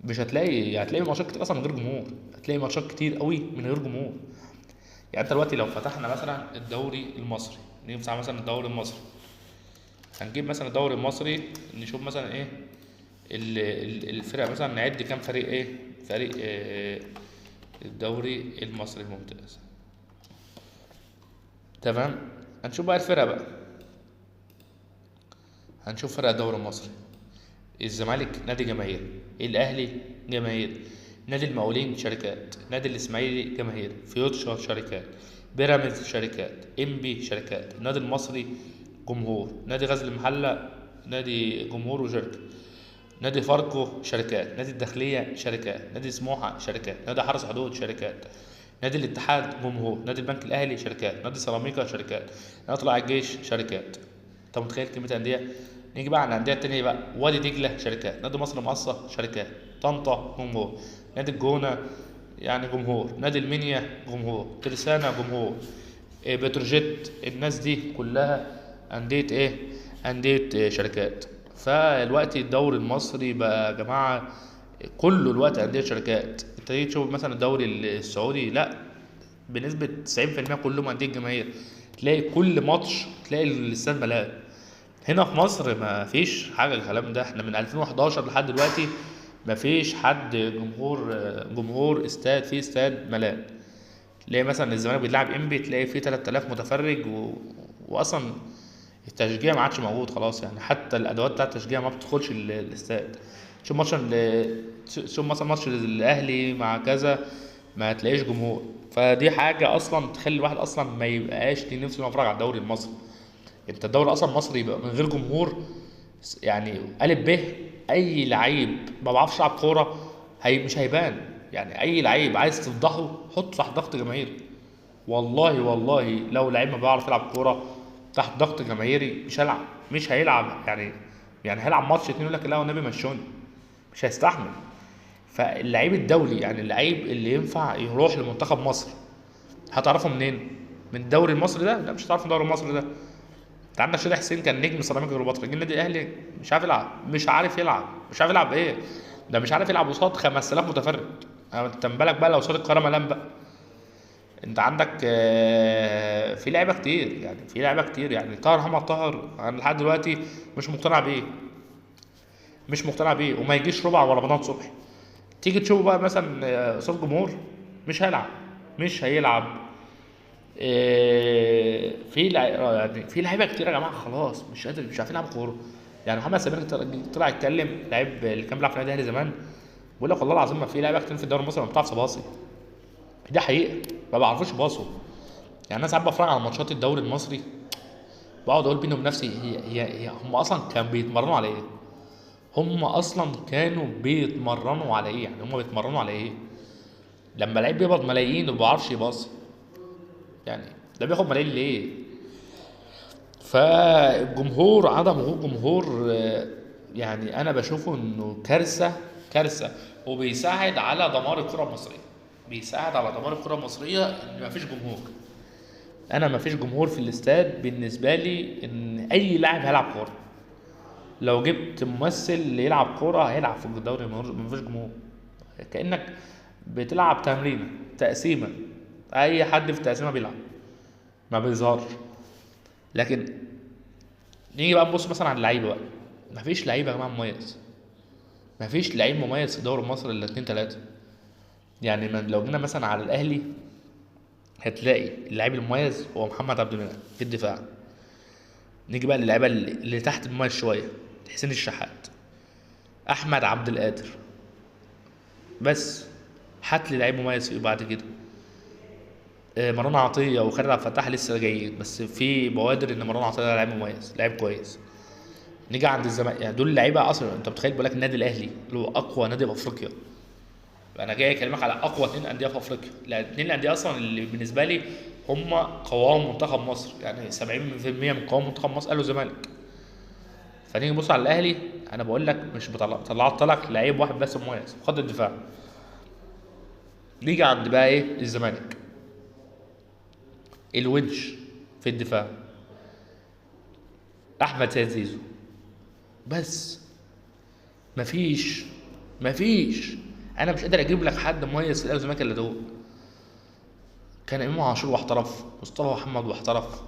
S1: مش هتلاقي، هتلاقي ماتشات كتير اصلا من غير جمهور، هتلاقي ماتشات كتير قوي من غير جمهور. يعني انت دلوقتي لو فتحنا مثلا الدوري المصري، نمسح مثلا الدوري المصري، هنجيب مثلا الدوري المصري نشوف مثلا ايه الفرق، مثلا نعد كام فريق، ايه فريق إيه الدوري المصري الممتاز. تمام، هنشوف بقى الفرق بقى، هنشوف فرق الدوري المصري. الزمالك نادي جماهير، الاهلي جماهير، نادي المقاولين شركات، نادي الاسماعيلي جماهير، فيوتشر شركات، بيراميدز شركات، انبي شركات، النادي المصري جمهور، نادي غزل المحلة نادي جمهور وشركه، نادي فاركو شركات، نادي الداخلية شركات، نادي سموحه شركات، نادي حرس حدود شركات، نادي الاتحاد جمهور، نادي البنك الاهلي شركات، نادي سيراميكا شركات، نادي طلائع الجيش شركات. انت متخيل كمية اندية؟ نيجي بقى على الاندية التانية بقى، وادي دجله شركات، نادي مصر المقاصه شركات، طنطا جمهور، نادي الجونه يعني جمهور، نادي المنيا جمهور، ترسانه جمهور، بتروجيت. الناس دي كلها اندية ايه؟ اندية شركات. فالوقت الدوري المصري بقى يا جماعة كله الوقت اندية شركات. انت تيجي تشوف مثلا الدوري السعودي، لا بنسبة 90% كلهم اندية جماهير، تلاقي كل ماتش تلاقي الاستاد مليان. هنا في مصر ما فيش حاجة الكلام ده، احنا من 2011 لحد دلوقتي ما فيش حد جمهور استاد فيه استاد ملان. تلاقي مثلا الزمالك بيلعب انبي تلاقي فيه 3000 متفرج واصلا التشجيع ما عادش موجود خلاص. يعني حتى الادوات بتاعت التشجيع ما بتدخلش الاستاد. شوف ماتش شوف مثلا ماتش الاهلي مع كذا ما تلاقيش جمهور. فدي حاجة اصلا تخلي الواحد اصلا ما يبقاش ليه نفسه انه يتفرج على الدوري المصري. انت الدوري اصلا المصري يبقى من غير جمهور، يعني الف ب اي لعيب ما بعرفش العب كورة هي مش هيبان. يعني اي لعيب عايز تفضحه حطه تحت ضغط جماهيري. والله والله لو لعيب ما بيعرف يلعب كورة تحت ضغط جماهيري مش هيلعب، مش هيلعب. يعني هيلعب ماتش اتنين يقول لك لا والنبي مشوني، مش هيستحمل. فاللعيب الدولي يعني اللعيب اللي ينفع يروح لمنتخب مصر هتعرفه منين؟ من الدوري المصري ده؟ لا مش هتعرفه من الدوري المصري ده. انت عندك شادي حسين كان نجم سيراميكا كليوباترا، جه النادي الاهلي مش عارف يلعب، مش عارف يلعب، مش عارف يلعب ايه ده، مش عارف يلعب قصاد 5000 متفرج. انت بالك بقى لو قصاد القاهرة ملام بقى. انت عندك في لعيبة كتير، يعني في لعيبة كتير. يعني طاهر محمد طاهر انا لحد دلوقتي مش مقتنع بيه، مش مقتنع بيه، وما يجيش ربع ولا رمضان صبحي. تيجي تشوفه بقى مثلا قصاد جمهور مش هيلعب، مش هيلعب. في يعني في لعيبة كتير يا جماعة خلاص مش قادر، مش عارفين يلعبوا كورة. يعني محمد سمير طلع يتكلم، لعيب اللي كان بيلعب في النادي الاهلي زمان، بيقول لك والله العظيم ما في لعيبة كتير في الدوري المصري ما بتعرفش تباصي. دي حقيقة، ما بعرفوش يباصوا. يعني انا ساعات بتفرج على ماتشات الدوري المصري بقعد اقول بيني وبين نفسي هي هم اصلا كانوا بيتمرنوا على ايه؟ هم اصلا كانوا بيتمرنوا على ايه؟ يعني هم بيتمرنوا على ايه؟ لما لعيب بيقبض ملايين وما بيعرفش يباصي، يعني ده بياخد ملايين ليه؟ فالجمهور، عدم وجود جمهور يعني انا بشوفه انه كارثة، كارثة، وبيساعد على دمار الكره المصرية، بيساعد على دمار الكره المصرية ان مفيش جمهور. انا مفيش جمهور في الاستاد بالنسبة لي ان اي لاعب هيلعب كورة. لو جبت ممثل اللي يلعب كورة هيلعب في الدوري مفيش جمهور، كانك بتلعب تمرينه تقسيمه، اي حد في التقسيمه بيلعب ما بيظهرش. لكن نيجي بقى نبص مثلا على اللعيبة بقى، مفيش لعيبة يا جماعة مميز، مفيش لعيب مميز في الدوري المصري الا 2 3. يعني لو جينا مثلا على الاهلي هتلاقي اللعيب المميز هو محمد عبد المنعم في الدفاع. نيجي بقى للعيبة اللي تحت المميز شوية، حسين الشحات، احمد عبد القادر، بس هات لي لعيب مميز فيه بعد كده. مروان عطية وخالد عبد الفتاح لسه جايين، بس في بوادر ان مروان عطية ده لعيب مميز، لعيب كويس. نيجي عند الزمالك، يعني دول لعيبة اصلا انت متخيل، بقول لك النادي الاهلي اللي هو اقوى نادي في افريقيا، انا جاي اكلمك على اقوى 2 اندية في افريقيا، الاثنين الاندية اصلا اللي بالنسبة لي هم قوام منتخب مصر، يعني 70% من قوام منتخب مصر قالوا الزمالك. فنيجي نبص على الاهلي، انا بقول لك مش طلعت لك لعيب واحد بس مميز في خط الدفاع. نيجي عند بقى ايه الزمالك، الونش في الدفاع، احمد سيد زيزو، بس. مفيش انا مش قادر اجيب لك حد مميز في الاهلي والزمالك الا دول. كان امام عاشور واحترف، مصطفى محمد واحترف،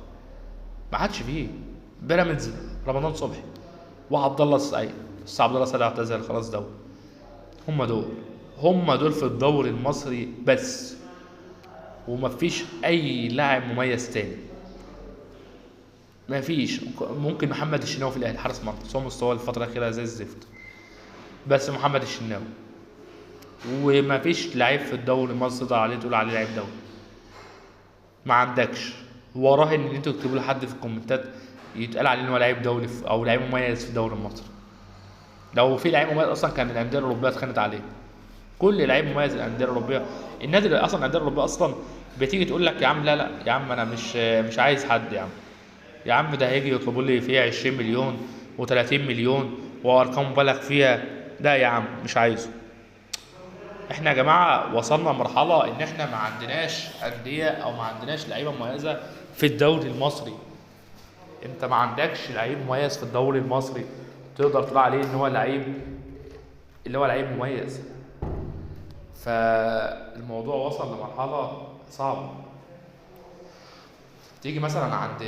S1: ما عادش فيه. بيراميدز رمضان صبحي وعبد الله السعيد، بس عبد الله السعيد اعتزل خلاص. دول هم دول في الدوري المصري بس، ومفيش اي لاعب مميز تاني، مفيش. ممكن محمد الشناوي في الاهلي حارس مرمى، بس هو مستواه الفترة الاخيرة زي الزفت، بس محمد الشناوي. ومفيش لعيب في الدوري المصري تقدر عليه تقول عليه لعيب دوري، ما عندكش. وراهن ان انتوا تكتبوا لحد في الكومنتات يتقال عليه ان هو لعيب دولي او لعيب مميز في الدوري المصري. لو في لعيب مميز اصلا كان الاندية الاوروبية اتخانقت عليه. كل لعيب مميز الاندية الاوروبية، النادي اللي اصلا الاندية الاوروبية اصلا بتيجي تقول لك يا عم لا لا يا عم انا مش عايز حد يا عم، يا عم ده هيجي يطلبوا لي فيها 20 مليون و30 مليون وارقام مبالغ فيها، لا يا عم مش عايزه. احنا يا جماعة وصلنا لمرحلة ان احنا ما عندناش اندية او ما عندناش لعيبة مميزة في الدوري المصري. انت ما عندكش لعيب مميز في الدوري المصري تقدر تقول عليه ان هو لعيب، اللي هو لعيب مميز. فالموضوع وصل لمرحلة صعبة. تيجي مثلا عند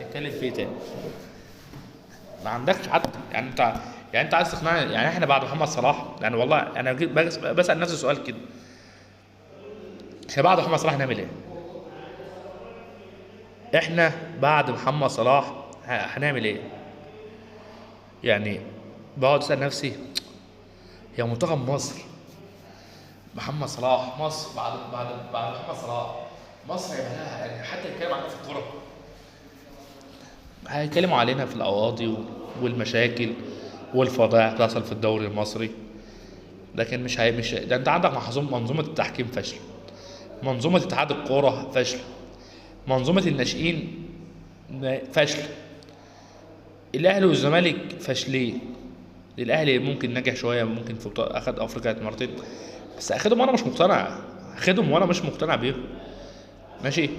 S1: نتكلم في ايه تاني، ما عندكش حد. يعني انت عايز تقنعني يعني احنا بعد محمد صلاح، يعني والله انا بسأل نفسي سؤال كده، احنا بعد محمد صلاح نعمل ايه؟ احنا بعد محمد صلاح هنعمل ايه؟ يعني بقعد اسال نفسي يا منتخب مصر، محمد صلاح مصر بعد بعد بعد محمد صلاح مصر هيبقى لها يعني حتى يتكلم عنها في الكورة، هيتكلموا علينا في القواضي والمشاكل والفضائح بتحصل في الدوري المصري، لكن مش هي مش ده. انت عندك منظومة التحكيم فاشلة، منظومة اتحاد الكورة فاشلة، منظومة الناشئين فاشلة، الاهلي والزمالك فاشلين. الاهلي ممكن نجح شوية، ممكن في اخد افريقيا مرتين، بس اخدهم وانا مش مقتنع، اخدهم وانا مش مقتنع بيهم. ماشي.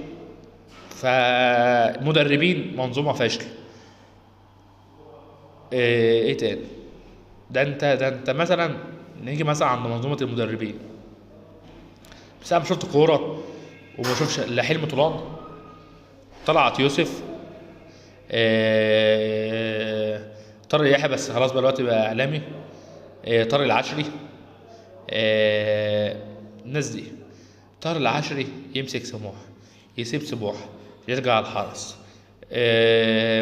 S1: فمدربين منظومة فاشلة. ايه تاني؟ ده انت مثلا نيجي مثلا عند منظومة المدربين، بس انا شفت كورة وما شوفش لا حلمي طولان، طلعت يوسف، طارق يحيى، بس خلاص بقى دلوقتي بقى اعلامي، طارق العشري، الناس دي. طارق العشري يمسك سموحه، يسيب سموحه، يرجع على الحرس.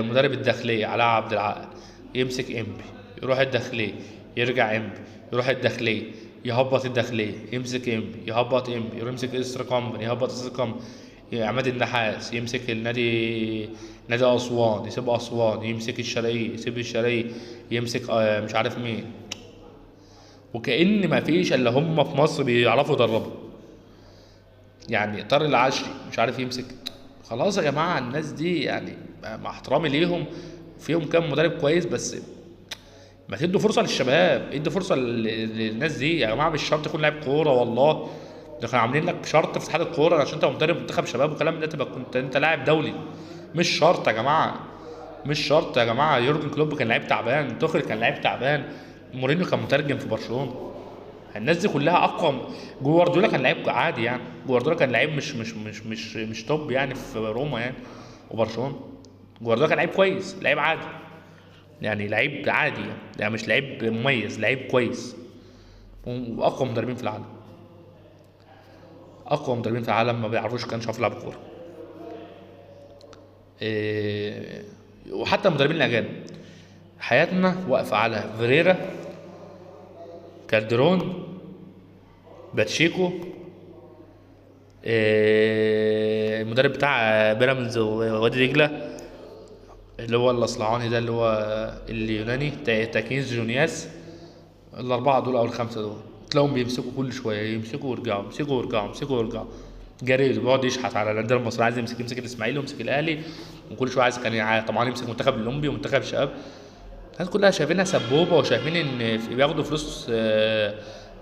S1: مدرب الداخلية علاء عبد العال يمسك انبي، يروح الداخلية، يرجع انبي، يروح الداخلية، يهبط الداخلية، يمسك انبي، يهبط انبي، يمسك استر كومباني، يهبط استر كومباني، عماد النحاس يمسك النادي، نادي اسوان، يسيب اسوان، يمسك الشرقية، يسيب الشرقية، يمسك مش عارف مين. وكأن ما فيش الا هم في مصر بيعرفوا يدربوا. يعني طارق العشري مش عارف يمسك. خلاص يا جماعة الناس دي يعني مع احترامي ليهم، فيهم كام مدرب كويس، بس ما تدوا فرصة للشباب، ادوا فرصة للناس دي يا جماعة. مش شرط يكون لاعب كورة، والله ده كانوا عاملين لك شرط في اتحاد الكورة عشان انت مدرب منتخب شباب والكلام ده تبقى كنت انت لاعب دولي. مش شرط يا جماعة، مش شرط يا جماعة. يورجن كلوب كان لعيب تعبان، توخيل كان لعيب تعبان، مورينيو كان مترجم في برشلونة. الناس دي كلها اقوى. جوارديولا كان لعيب عادي يعني، جوارديولا كان لعيب مش مش مش مش مش top يعني في روما يعني وبرشلونة. جوارديولا كان لعيب كويس، لعيب عادي يعني، لعيب عادي يعني، مش لعيب مميز، لعيب كويس. واقوى مدربين في العالم، اقوى مدربين في العالم ما بيعرفوش كانش عارف يلعبوا كورة. وحتى المدربين الاجانب حياتنا واقفة على فيريرا، كالدرون، باتشيكو، المدرب بتاع بيراميدز ووادي دجله اللي هو الاصلعاني ده اللي هو اليوناني تاكينز جونياس. الاربعة دول او الخمسة دول تلاقيهم بيمسكوا كل شوية، يمسكوا ويرجعوا، يمسكوا ويرجعوا، يمسكوا ويرجعوا. جريد بيقعد يشحت على الاندية المصرية، عايز يمسك الاسماعيلي ويمسك الاهلي، وكل شوية عايز كان طبعا يمسك منتخب الاولمبي ومنتخب الشباب. الناس كلها شايفينها سبوبه، وشايفين ان بياخدوا فلوس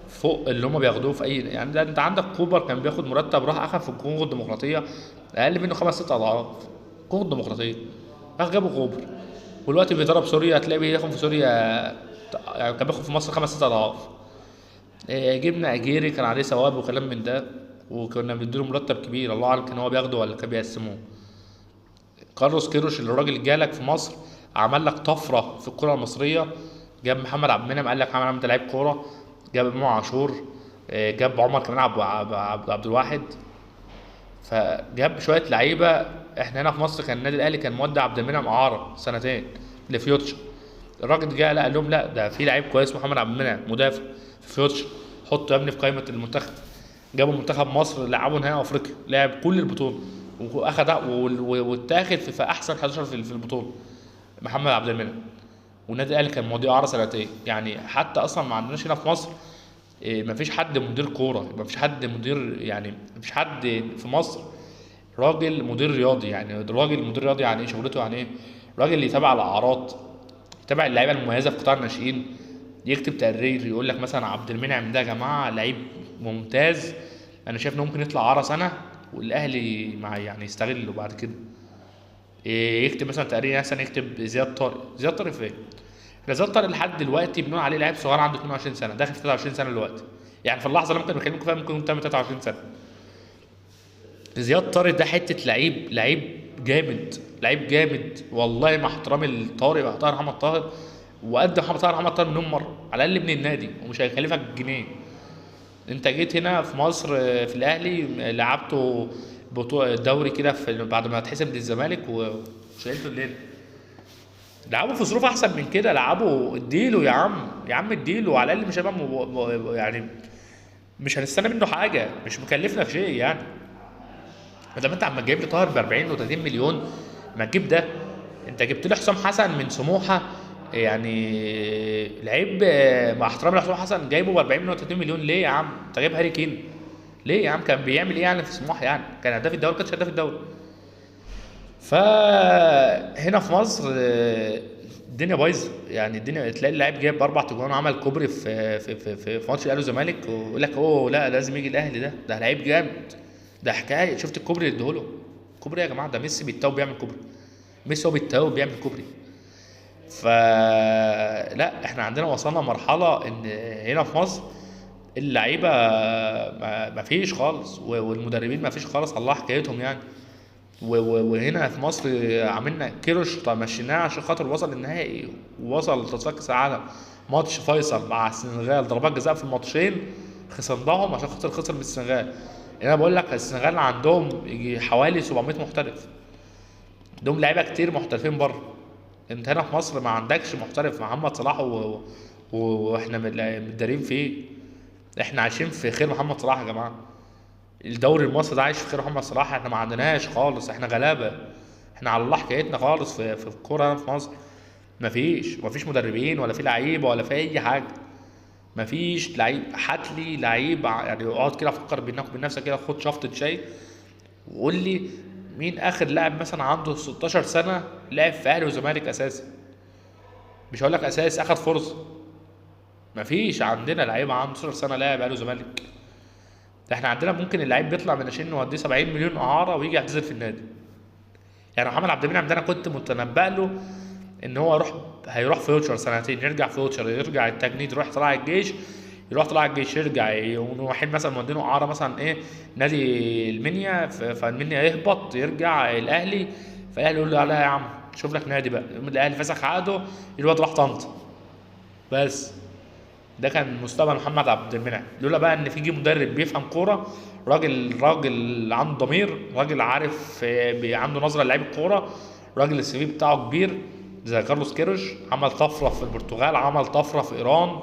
S1: فوق اللي هم بياخدوه في اي يعني. ده انت عندك كوبر كان بياخد مرتب، راح اخد في الكونغو الديمقراطية اقل منه 5 6 اضعاف. كونغو الديمقراطية جابوا غوبر، والوقت بيضرب سوريا هتلاقي بياخد في سوريا، يعني كان بياخد في مصر 5 6 اضعاف. جبنا اجيري كان عليه ثواب وكلام من ده، وكنا بنديله مرتب كبير، الله اعلم كان هو بياخده ولا كان بيقسموه. كارلوس كيروش اللي الراجل جالك في مصر عمل لك طفرة في الكره المصرية، جاب محمد عبد المنعم قال لك محمد عبد لعيب كورة، جاب امام عاشور، جاب عمر كمان عبد الواحد، فجاب شوية لعيبة. احنا هنا في مصر كان النادي الاهلي كان مودع عبد المنعم اعاره سنتين لفيوتشر، الراجل جه قال لهم لا ده في لعيب كويس محمد عبد المنعم مدافع في فيوتشر، حطه يا ابني في قائمة المنتخب. جابوا منتخب مصر لعبوا نهائي افريقيا، لعب كل البطولة واخد واتاخد في احسن 11 في البطولة محمد عبد المنعم. والنادي الاهلي كان موديه اعاره سنتين. يعني حتى اصلا ما عندناش هنا في مصر ما فيش حد مدير كورة، ما فيش حد مدير، يعني ما فيش حد في مصر راجل مدير رياضي. يعني راجل مدير رياضي يعني ايه شغلته؟ يعني ايه؟ راجل اللي يتابع الاعارات، يتابع اللعيبة المميزة في قطاع الناشئين، يكتب تقرير يقول لك مثلا عبد المنعم ده يا جماعة لعيب ممتاز، انا شايف انه ممكن يطلع اعاره سنة والاهلي مع يعني يستغله بعد كده. يكتب مثلا تقرير مثلا يكتب زياد طارق. زياد طارق فين؟ احنا زياد طارق لحد دلوقتي بنقول عليه لعيب صغير عنده 22 سنة، داخل في 23 سنة دلوقتي، يعني في اللحظة اللي ممكن بكلمكم فيها ممكن يكون 23 سنة. زياد طارق ده حتة لعيب، لعيب جامد، لعيب جامد والله، مع احترامي لطارق طاهر محمد طاهر، وقدم محمد طاهر محمد طاهر مليون مرة على الاقل من النادي ومش هيكلفك جنيه. انت جيت هنا في مصر في الاهلي لعبته بطوله الدوري كده بعد ما اتحسب للزمالك وشيلته الليل. لعبوا في ظروف احسن من كده، لعبوا اديله يا عم، يا عم اديله على الاقل، مش هيبقى يعني مش هنستنى منه حاجة، مش مكلفنا في شيء يعني. ما دام انت عم تجيب لي طاهر ب 40 و30 مليون، ما تجيب ده. انت جبت لي حسام حسن من سموحه، يعني لعيب مع احترامي لحسام حسن جايبه ب 40 و30 مليون ليه يا عم؟ انت جايب هاري كين ليه يا عم؟ كان بيعمل ايه يعني في سموحه؟ يعني كان هداف الدوري؟ كانش هداف الدوري. فهنا في مصر الدنيا بايظة يعني، الدنيا تلاقي اللاعب جايب 4 اجوان وعمل كوبري في في في, في, في ماتش الاهلي والزمالك ويقول لك اوه لا لازم يجي الاهلي، ده لعيب جامد، ده حكاية. شفت الكوبري اللي اديهوله؟ كوبري يا جماعة، ده ميسي بيتاوب بيعمل كوبري، ميسي هو بيتاوب بيعمل كوبري. فلا احنا عندنا وصلنا مرحلة ان هنا في مصر اللعيبة ما فيش خالص، والمدربين ما فيش خالص، الله حكايتهم يعني. وهنا في مصر عملنا كيروش، طب مشيناه عشان خاطر وصل للنهائي ووصل لتصفيات كاس العالم. ماتش فيصل مع السنغال ضربات جزاء في الماتشين خسرناهم عشان خاطر خسر من السنغال. انا بقول لك السنغال عندهم يجي حوالي 700 محترف، عندهم لعيبة كتير محترفين بره. انت هنا في مصر ما عندكش محترف، محمد صلاح واحنا متدارين فيه، احنا عايشين في خير محمد صلاح يا جماعة. الدوري المصري ده عايش في خير محمد صلاح، احنا ما عندناش خالص، احنا غلابة، احنا على الله حكايتنا خالص في الكورة هنا في مصر. مفيش مدربين ولا في لعيبة ولا في اي حاجة، مفيش لعيب. هات لي لعيب يعني، اقعد كده افكر بينك وبين نفسك كده، خد شفطه شاي وقول لي مين اخر لاعب مثلا عنده 16 سنة لعب في اهلي وزمالك اساسي؟ مش هقول لك اساسي، اخد فرصة. مفيش عندنا لعيبة عنده 16 سنة لاعب اهلي وزمالك. ده احنا عندنا ممكن اللعيب بيطلع من ناشئين نوديه 70 مليون اعاره ويجي يعتزل في النادي. يعني محمد عبد المنعم ده انا كنت متنبأ له ان هو هيروح فيوتشر سنتين، يرجع فيوتشر، يرجع التجنيد، يروح طلع الجيش، يروح طلع الجيش، يرجع يقوموا رايحين مثلا مودينه اعاره مثلا ايه نادي المنيا، فالمنيا يهبط يرجع الاهلي، فالاهلي يقول له لا يا عم شوف لك نادي بقى، يقوم الاهلي فسخ عقده، الواد راح طنطا. بس ده كان مستقبل محمد عبد المنعم، لولا بقى ان في جه مدرب بيفهم كورة، راجل عنده ضمير، راجل عارف، عنده نظره لعيب الكورة، راجل ال CV بتاعه كبير زي كارلوس كيروش، عمل طفرة في البرتغال، عمل طفرة في ايران،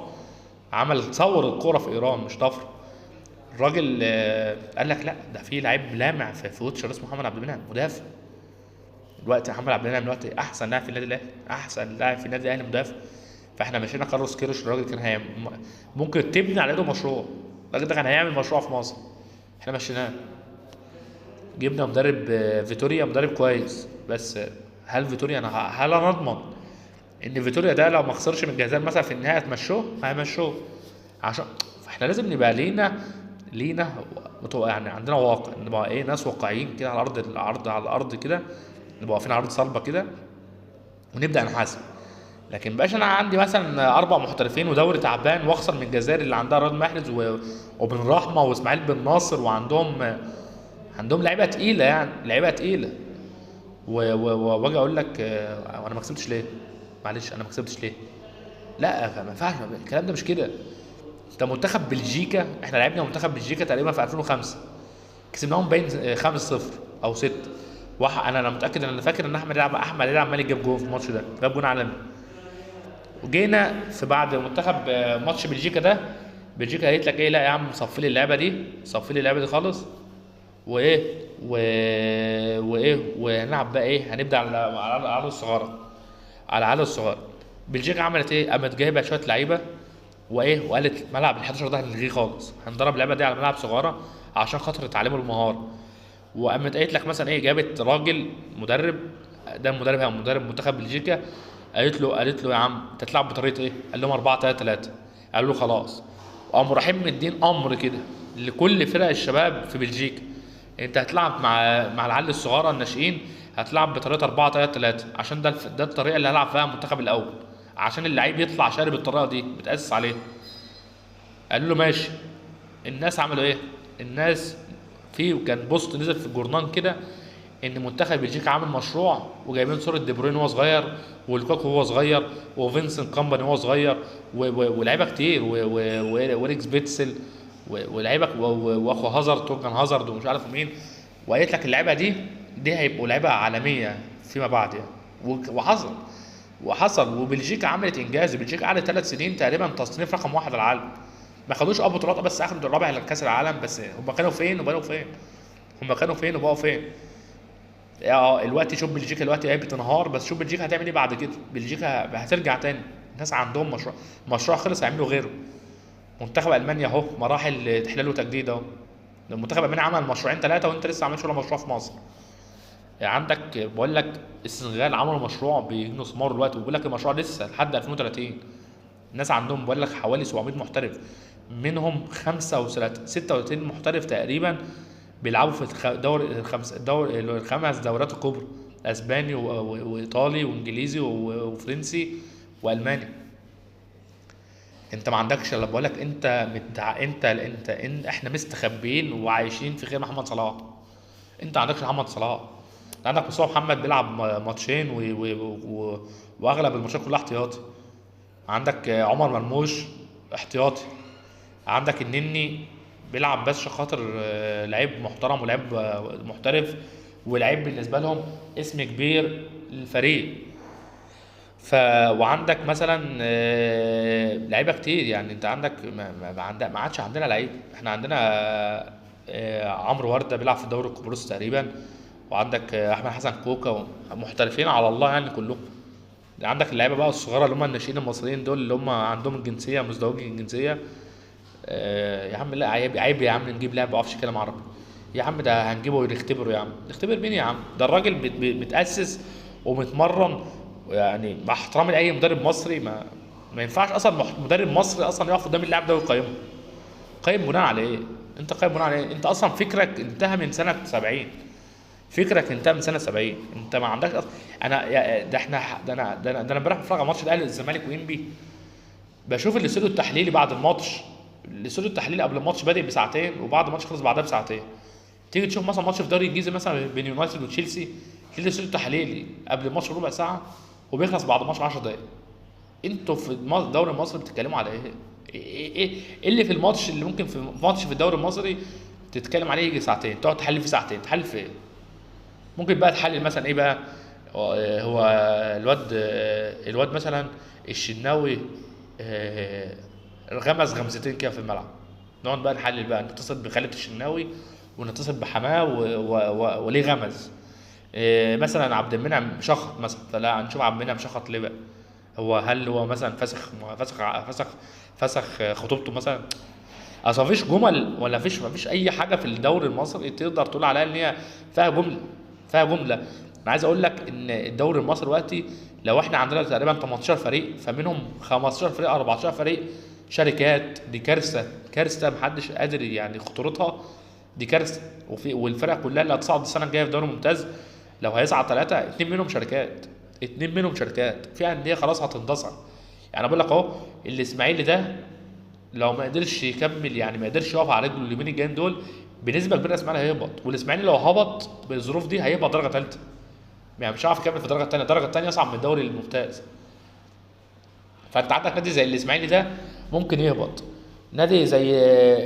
S1: عمل تصور الكورة في ايران مش طفرة. الراجل قال لك لا ده في لعيب لامع في فيوتشر اسمه محمد عبد المنعم مدافع. دلوقتي محمد عبد المنعم دلوقتي احسن لاعب في النادي الاهلي، احسن لاعب في النادي الاهلي مدافع. فاحنا مشينا كارلوس كيروش، الراجل كان ممكن تبني على ايده مشروع، الراجل ده كان هيعمل مشروع في مصر، احنا مشيناه. جبنا مدرب فيتوريا، مدرب كويس، بس هل فيتوريا هل انا اضمن ان فيتوريا ده لو ما خسرش من الجزائر مثلا في النهائي هتمشوه؟ هيمشوه. عشان فاحنا لازم نبقى لينا يعني عندنا واقع، نبقى ايه، ناس واقعيين كده على ارض الارض، على الارض كده، نبقى واقفين على ارض صلبه كده ونبدا نحاسب. لكن باش انا عندي مثلا 4 محترفين ودوري تعبان واخسر من الجزائر اللي عندها رياض محرز وبن رحمه واسماعيل بن ناصر، وعندهم لعيبة تقيلة، يعني لعيبة تقيلة، واجي اقول لك انا ما كسبتش ليه؟ معلش انا ما كسبتش ليه؟ لا ما ينفعش الكلام ده، مش كده. انت منتخب بلجيكا، احنا لعبنا منتخب بلجيكا تقريبا في 2005 كسبناهم باين 5-0 او 6. انا متاكد، انا فاكر ان احمد عمال جاب جون في الماتش ده، جاب جون عالمي. وجينا في بعد منتخب ماتش بلجيكا ده، بلجيكا قالت لك ايه، لا يا عم صفي لي اللعبة دي، صفي لي اللعبة دي خالص، وايه وايه وهنلعب بقى ايه، هنبدا على العيال الصغيرة، على العيال الصغيرة. بلجيكا عملت ايه؟ قامت جايبه شوية لعيبة وايه، وقالت ملعب ال11 ده هنلغيه خالص، هندرب اللعبة دي على ملعب صغيرة عشان خاطر يتعلموا المهارة. وقامت قالت لك مثلا ايه، جابت راجل مدرب، ده المدرب هو مدرب منتخب بلجيكا، قالت له يا عم انت تلعب بطريقة ايه؟ قال لهم 4-3-3. قال له خلاص. وقام رايحين مدين امر كده لكل فرق الشباب في بلجيكا، انت هتلعب مع العيال الصغيرة الناشئين، هتلعب بطريقة 4-3-3 عشان ده الطريقة اللي هلعب فيها المنتخب الاول، عشان اللعيب يطلع شارب الطريقة دي، متاسس عليها. قالوا له ماشي. الناس عملوا ايه؟ الناس في كان post نزل في الجورنان كده ان منتخب بلجيكا عامل مشروع، وجايبين صوره دي بروين وهو صغير، ولوكاكو وهو صغير، وفينسنت كامباني وهو صغير، ولاعيبه كتير، وريكس بيتسل، ولاعيبه واخو هازارد تورجان هازارد ومش عارف مين. وقالت لك اللعيبة دي هيبقوا لعيبة عالمية فيما بعد يعني. وحصل وبلجيكا عملت انجاز. بلجيكا قعدت 3 سنين تقريبا تصنيف رقم 1 على العالم، ما خدوش بطولات، بس اخدوا الرابع لكاس العالم. بس هم كانوا فين وبقوا فين؟ هم كانوا فين وبقوا فين؟ الوقت شوف بلجيكا دلوقتي هي بتنهار، بس شوف بلجيكا هتعمل ايه بعد كده. بلجيكا هترجع تاني، الناس عندهم مشروع خلص هيعملوا غيره. منتخب المانيا اهو مراحل تحليل وتجديد اهو، المنتخب الالماني عمل مشروعين 3 وانت لسه ما عملتش ولا مشروع في مصر. عندك بقول لك السنغال عملوا مشروع بيجنوا ثمار دلوقتي، وبيقول لك المشروع لسه لحد 2030. الناس عندهم بقول لك حوالي 700 محترف، منهم 36 محترف تقريبا بيلعبوا في الدور الخمس دورات الكبرى، اسباني وايطالي وانجليزي وفرنسي والماني. انت ما عندكش، الا بقول لك انت انت انت احنا مستخبيين وعايشين في خير محمد صلاح. انت ما عندكش محمد صلاح، انت عندك مصطفى محمد بيلعب ماتشين واغلب الماتشات كلها احتياطي. عندك عمر مرموش احتياطي، عندك النني بيلعب بس عشان خاطر لعيب محترم ولعيب محترف ولعيب بالنسبة لهم اسم كبير للفريق. وعندك مثلا لعيبة كتير يعني. انت عندك ما عادش عندنا لعيب. احنا عندنا عمرو ورده بيلعب في الدوري القبرصي تقريبا، وعندك احمد حسن كوكا، محترفين على الله يعني كلهم. عندك اللعيبة بقى الصغيرة اللي هم الناشئين المصريين دول اللي هم عندهم الجنسية، مزدوجين الجنسية. يا عم لا، عيب عيب يا عم نجيب لاعب ما بيعرفش يتكلم عربي يا عم، ده هنجيبه ونختبره يا عم. نختبر مين يا عم؟ ده الراجل متاسس ومتمرن يعني، مع احترامي لاي مدرب مصري ما ينفعش اصلا مدرب مصري اصلا يقف قدام اللاعب ده ويقيمه. قيم بناء على ايه؟ انت قيم بناء على ايه؟ انت اصلا فكرك انتهى من سنة 70، فكرك انتهى من سنة 70. انت ما عندكش اصلا. انا ده احنا ده انا ده انا امبارح بتفرج على ماتش الاهلي والزمالك وانبي، بشوف الاستوديو التحليلي بعد الماتش، الاستوديو التحليلي قبل الماتش بادئ بساعتين وبعد الماتش خلص بعدها بساعتين. تيجي تشوف مثلا ماتش في الدوري الانجليزي مثلا بين يونايتد وتشيلسي، تلاقي الاستوديو التحليلي قبل الماتش بربع ساعة وبيخلص بعد الماتش 10 دقائق. انتوا في الدوري المصري بتتكلموا على ايه؟ ايه ايه اللي في الماتش اللي ممكن في ماتش في الدوري المصري تتكلم عليه يجي ساعتين، تقعد تحلل فيه ساعتين، تحلل في ايه؟ ممكن بقى تحلل مثلا ايه بقى؟ هو الواد مثلا الشناوي غمز غمزتين كده في الملعب، نقعد بقى نحلل بقى، نتصل بخالد الشناوي ونتصل بحماه وليه غمز. مثلا عبد المنعم شخط مثلا، فلا هنشوف عبد المنعم شخط ليه بقى؟ هو هل هو مثلا فسخ فسخ فسخ فسخ خطوبته مثلا؟ اصل مفيش جمل ولا مفيش اي حاجة في الدوري المصري تقدر تقول عليها ان هي فيها جملة، فيها جملة. انا عايز اقول لك ان الدوري المصري دلوقتي لو احنا عندنا تقريبا 18 فريق، فمنهم 15 فريق 14 فريق شركات. دي كارثة، كارثة محدش قادر يعني خطورتها. دي كارثة. والفرق كلها اللي هتصعد السنة الجاية في دوري ممتاز، لو هيصعد 3، 2 منهم شركات، 2 منهم شركات. في اندية خلاص هتندثر. يعني بقول لك اهو، الاسماعيلي ده لو ما قدرش يكمل، يعني ما قدرش يقف على رجله اليومين الجايين دول، بنسبة كبيرة الاسماعيلي هيهبط. والاسماعيلي لو هبط بالظروف دي هيبقى درجه ثالثة، يعني مش هيعرف يكمل في الدرجة الثانية. الدرجة الثانية اصعب من الدوري الممتاز. فانت عندك نادي زي الاسماعيلي ده ممكن يهبط، نادي زي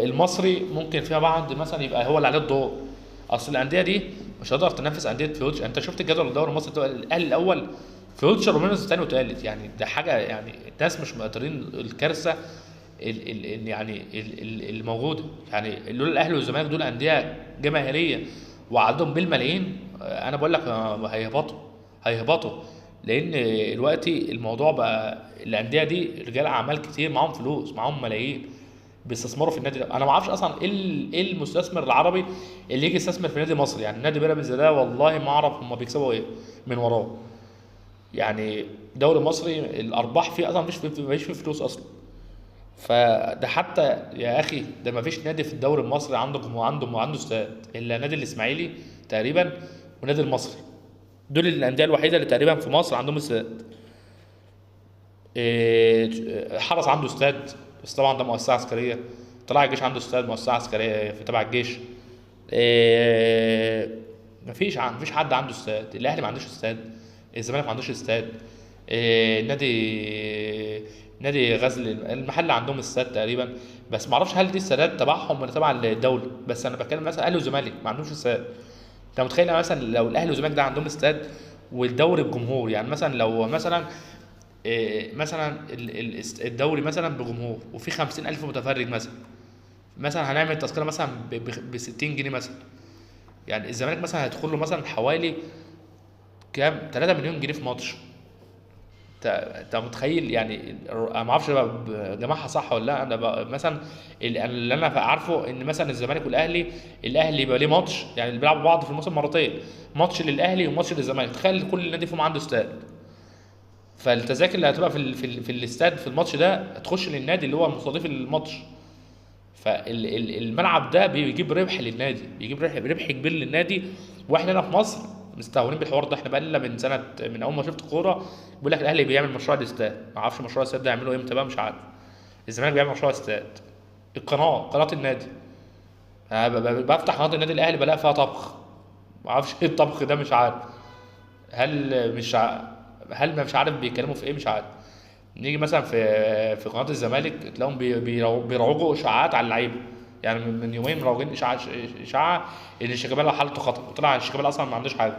S1: المصري ممكن فيها بعض مثلا يبقى هو اللي عليه الضوء. اصل الاندية دي مش هتقدر تنافس اندية فيوتشر. انت شفت الجدول الدوري المصري، الاهلي الاول، فيوتشر وبيراميدز الثاني والثالث، يعني ده حاجة، يعني الناس مش مقدرين الكارثة ال يعني الموجودة. يعني لولا الاهلي والزمالك دول اندية جماهيرية وعددهم بالملايين، انا بقول لك هيهبطوا، لان دلوقتي الموضوع بقى الاندية دي رجال اعمال كتير معاهم فلوس، معاهم ملايين، بيستثمروا في النادي ده. انا ما اعرفش اصلا ايه المستثمر العربي اللي يجي يستثمر في نادي مصري. يعني نادي بيراميدز ده والله ما اعرف هم بيكسبوا ايه من وراه. يعني دوري مصري الارباح فيه اصلا مفيش فيه فلوس اصلا. فده حتى يا اخي ده مفيش نادي في الدوري المصري عنده عنده استاد الا نادي الاسماعيلي تقريبا ونادي المصري. دول الاندية الوحيدة اللي تقريبا في مصر عندهم استاد. حرس عنده استاد، بس طبعا ده مؤسسة عسكرية. طلع الجيش عنده استاد، مؤسسة عسكرية في تبع الجيش. مفيش حد عنده استاد. الاهلي ما عندوش استاد، الزمالك ما عندوش استاد، نادي غزل المحل عندهم استاد تقريبا، بس ما اعرفش هل دي استادات تبعهم ولا تبع الدولة. بس انا بتكلم مثلا اهلي وزمالك ما عندهمش استاد. انت متخيل مثلا لو الاهلي والزمالك ده عندهم استاد والدوري بجمهور، يعني مثلا لو مثلا مثلا الدوري مثلا بجمهور وفي 50,000 متفرج مثلا هنعمل تذكره مثلا ب 60 جنيه مثلا، يعني الزمالك مثلا هيدخل له مثلا حوالي كام، 3 مليون جنيه في ماتش. انت متخيل؟ يعني انا ما اعرفش جماعها صح ولا لا. انا مثلا اللي انا عارفه ان مثلا الزمالك والاهلي، الاهلي يبقى ليه ماتش، يعني اللي بيلعبوا بعض في الموسم مرتين، ماتش للاهلي وماتش للزمالك. تخيل كل نادي فيهم عنده استاد، فالتذاكر اللي هتبقى في الاستاد في الماتش ده هتخش للنادي اللي هو مستضيف الماتش. فالملعب ده بيجيب ربح للنادي، بيجيب ربح كبير للنادي. واحنا هنا في مصر مستهونين بالحوار ده. احنا بقالنا من سنة، من اول ما شفت كورة بيقول لك الاهلي بيعمل مشروع الاستاد، ما اعرفش مشروع الاستاد ده يعمله امتى بقى، مش عارف. الزمالك بيعمل مشروع استاد. القناة، قناة النادي، انا بفتح قناة النادي الاهلي بلاقي فيها طبخ، ما اعرفش ايه الطبخ ده، مش عارف هل مش هل ما مش عارف بيتكلموا في ايه، مش عارف. نيجي مثلا في قناة الزمالك تلاقيهم بيروجوا اشاعات على اللعيبة. يعني من يومين مروجين اشاعة ان شيكابالا حالته خطر، وطلع ان شيكابالا اصلا ما عندوش حاجة.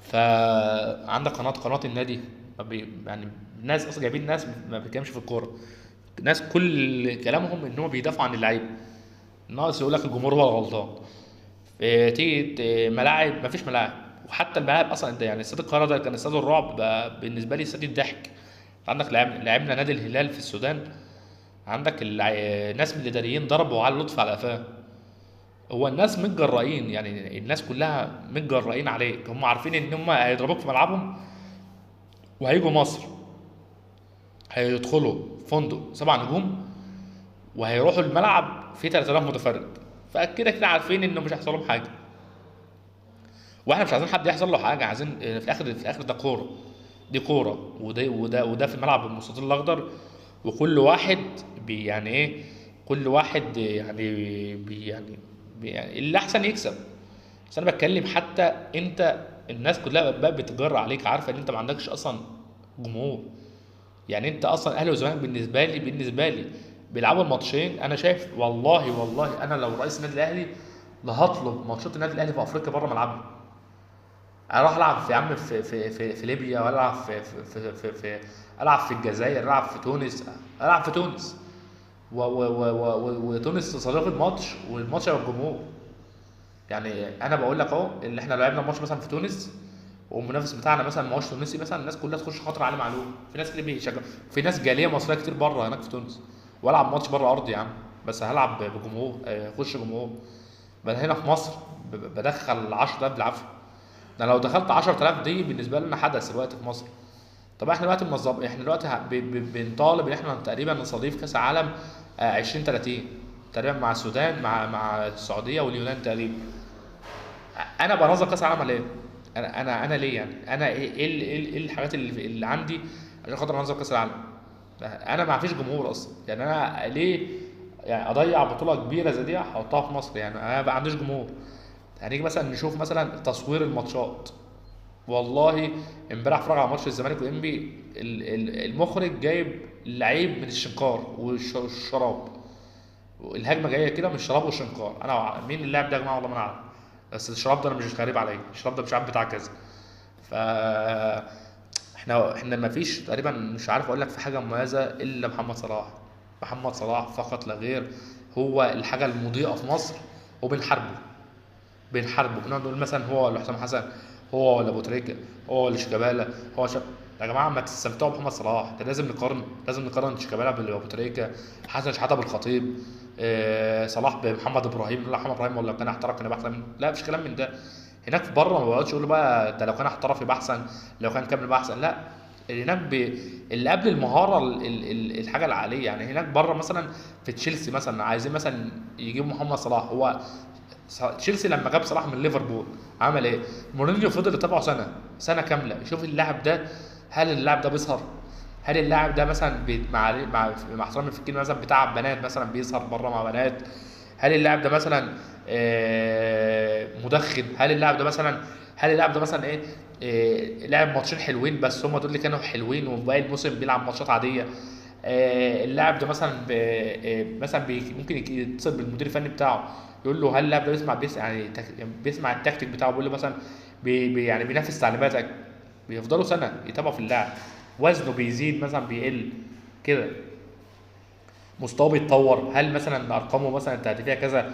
S1: فعندك قناة النادي يعني ناس اصلا جايبين ناس ما بتتكلمش في الكورة، ناس كل كلامهم ان هم بيدافعوا عن اللعيبة، ناقص يقول لك الجمهور هو الغلطان. تيجي ملاعب، ما فيش ملاعب، وحتى الملاعب اصلا انت يعني استاد القاهرة ده كان استاد الرعب، بقى بالنسبة لي استاد الضحك. عندك لعبنا نادي الهلال في السودان، عندك ناس من الاداريين ضربوا على لطفي على قفاه. هو الناس متجرئين، يعني الناس كلها متجرئين عليك، هم عارفين ان هم هيضربوك في ملعبهم وهيجوا مصر هيدخلوا فندق 7 نجوم وهيروحوا الملعب فيه 3000 متفرج، فكده كده عارفين انه مش هيحصل لهم حاجة. واحنا مش عايزين حد يحصل له حاجة، عايزين في الاخر ده كورة، دي كورة، وده وده وده في الملعب المستطيل الاخضر، وكل واحد بي يعني ايه، كل واحد يعني بي يعني, بي يعني اللي احسن يكسب. بس انا بتكلم حتى انت الناس كلها بقى بتجر عليك، عارفه ان انت ما عندكش اصلا جمهور. يعني انت اصلا اهلي وزمالك بالنسبة لي بيلعبوا الماتشين. انا شايف والله انا لو رئيس النادي الاهلي لهطلب ماتشات النادي الاهلي في افريقيا بره ملعبنا. اروح العب في عم في في في, في ليبيا، ولا العب في في في, في العب في الجزائر، العب في تونس، العب في تونس و و و وتونس تستضيف الماتش والماتش يبقى الجمهور. يعني انا بقول لك اهو، اللي احنا لعبنا الماتش مثلا في تونس والمنافس بتاعنا مثلا ما هوش تونسي مثلا، الناس كلها تخش خاطر علي معلول. في ناس كتير بيشجعوا، في ناس جالية مصرية كتير بره هناك في تونس، والعب ماتش بره ارضي يا عم، بس هلعب بجمهور، خش جمهور. بل هنا في مصر بدخل 10000 بالعافية. ده لو دخلت 10000 دي بالنسبة لنا حدث دلوقتي في مصر. طب احنا دلوقتي منظم، احنا دلوقتي بنطالب ان احنا تقريبا نستضيف كاس عالم 2030. تقريبا مع السودان، مع السعودية واليونان تقريبا. انا بنظم كاس العالم ليه؟ انا ليه يعني؟ انا ايه ايه ايه الحاجات اللي عندي عشان خاطر انظم كاس العالم؟ انا ما فيش جمهور اصلا، يعني انا ليه يعني اضيع بطوله كبيرة زي دي احطها في مصر؟ يعني انا ما عنديش جمهور. هنيجي مثلا نشوف مثلا تصوير الماتشات، والله امبارح اتفرج على ماتش الزمالك وانبي، المخرج جايب لعيب من الشنكار والشراب، الهجمة جاية كده من الشراب والشنكار. انا مين اللاعب ده يا جماعة؟ والله ما انا عارف، بس الشراب ده انا مش غريب عليا، الشراب ده مش عارف بتاع كذا. ف احنا ما فيش تقريبا، مش عارف اقول لك في حاجة مميزة الا محمد صلاح. محمد صلاح فقط لا غير، هو الحاجة المضيئة في مصر، وبنحاربه بنحاربه بنقعد نقول مثلا هو ولا حسام حسن، هو ولا ابو تريكه، هو ولا شيكابالا، هو يا جماعة ما تستمتعوا بمحمد صلاح ده. لازم نقارن، لازم نقارن شيكابالا بابو تريكه، حسن شحاته بالخطيب، صلاح بمحمد ابراهيم. لا محمد ابراهيم ولا كان احترف كان يبقى احسن منه، لا مفيش كلام من ده. هناك بره ما بيقعدش يقولوا بقى ده لو كان احترف يبقى احسن، لو كان كمل يبقى احسن، لا. اللي هناك اللي قبل المهارة الحاجة العالية. يعني هناك بره مثلا في تشيلسي مثلا عايزين مثلا يجيبوا محمد صلاح، هو تشيلسي لما جاب صلاح من ليفربول عمل ايه؟ مورينيو فضل يتابعه سنة كاملة، يشوف اللاعب ده، هل اللاعب ده بيسهر؟ هل اللاعب ده مثلا مع مع مع احترامي في الكلمة مثلا بتاع بنات، مثلا بيسهر بره مع بنات؟ هل اللاعب ده مثلا مدخن؟ هل اللاعب ده مثلا، هل اللاعب ده مثلا ايه، لعب ماتشين حلوين بس هم دول اللي كانوا حلوين، وباقي الموسم بيلعب ماتشات عادية؟ اللاعب ده مثلا مثلا ممكن يتصل بالمدير الفني بتاعه يقول له هل اللاعب ده بيسمع، يعني بيسمع التكتيك بتاعه، بيقول له مثلا بي بي يعني بينفذ تعليماتك. بيفضلوا سنة يتابعوا في اللاعب، وزنه بيزيد مثلا بيقل كده، مستواه بيتطور، هل مثلا ارقامه مثلا التهديفيه كذا،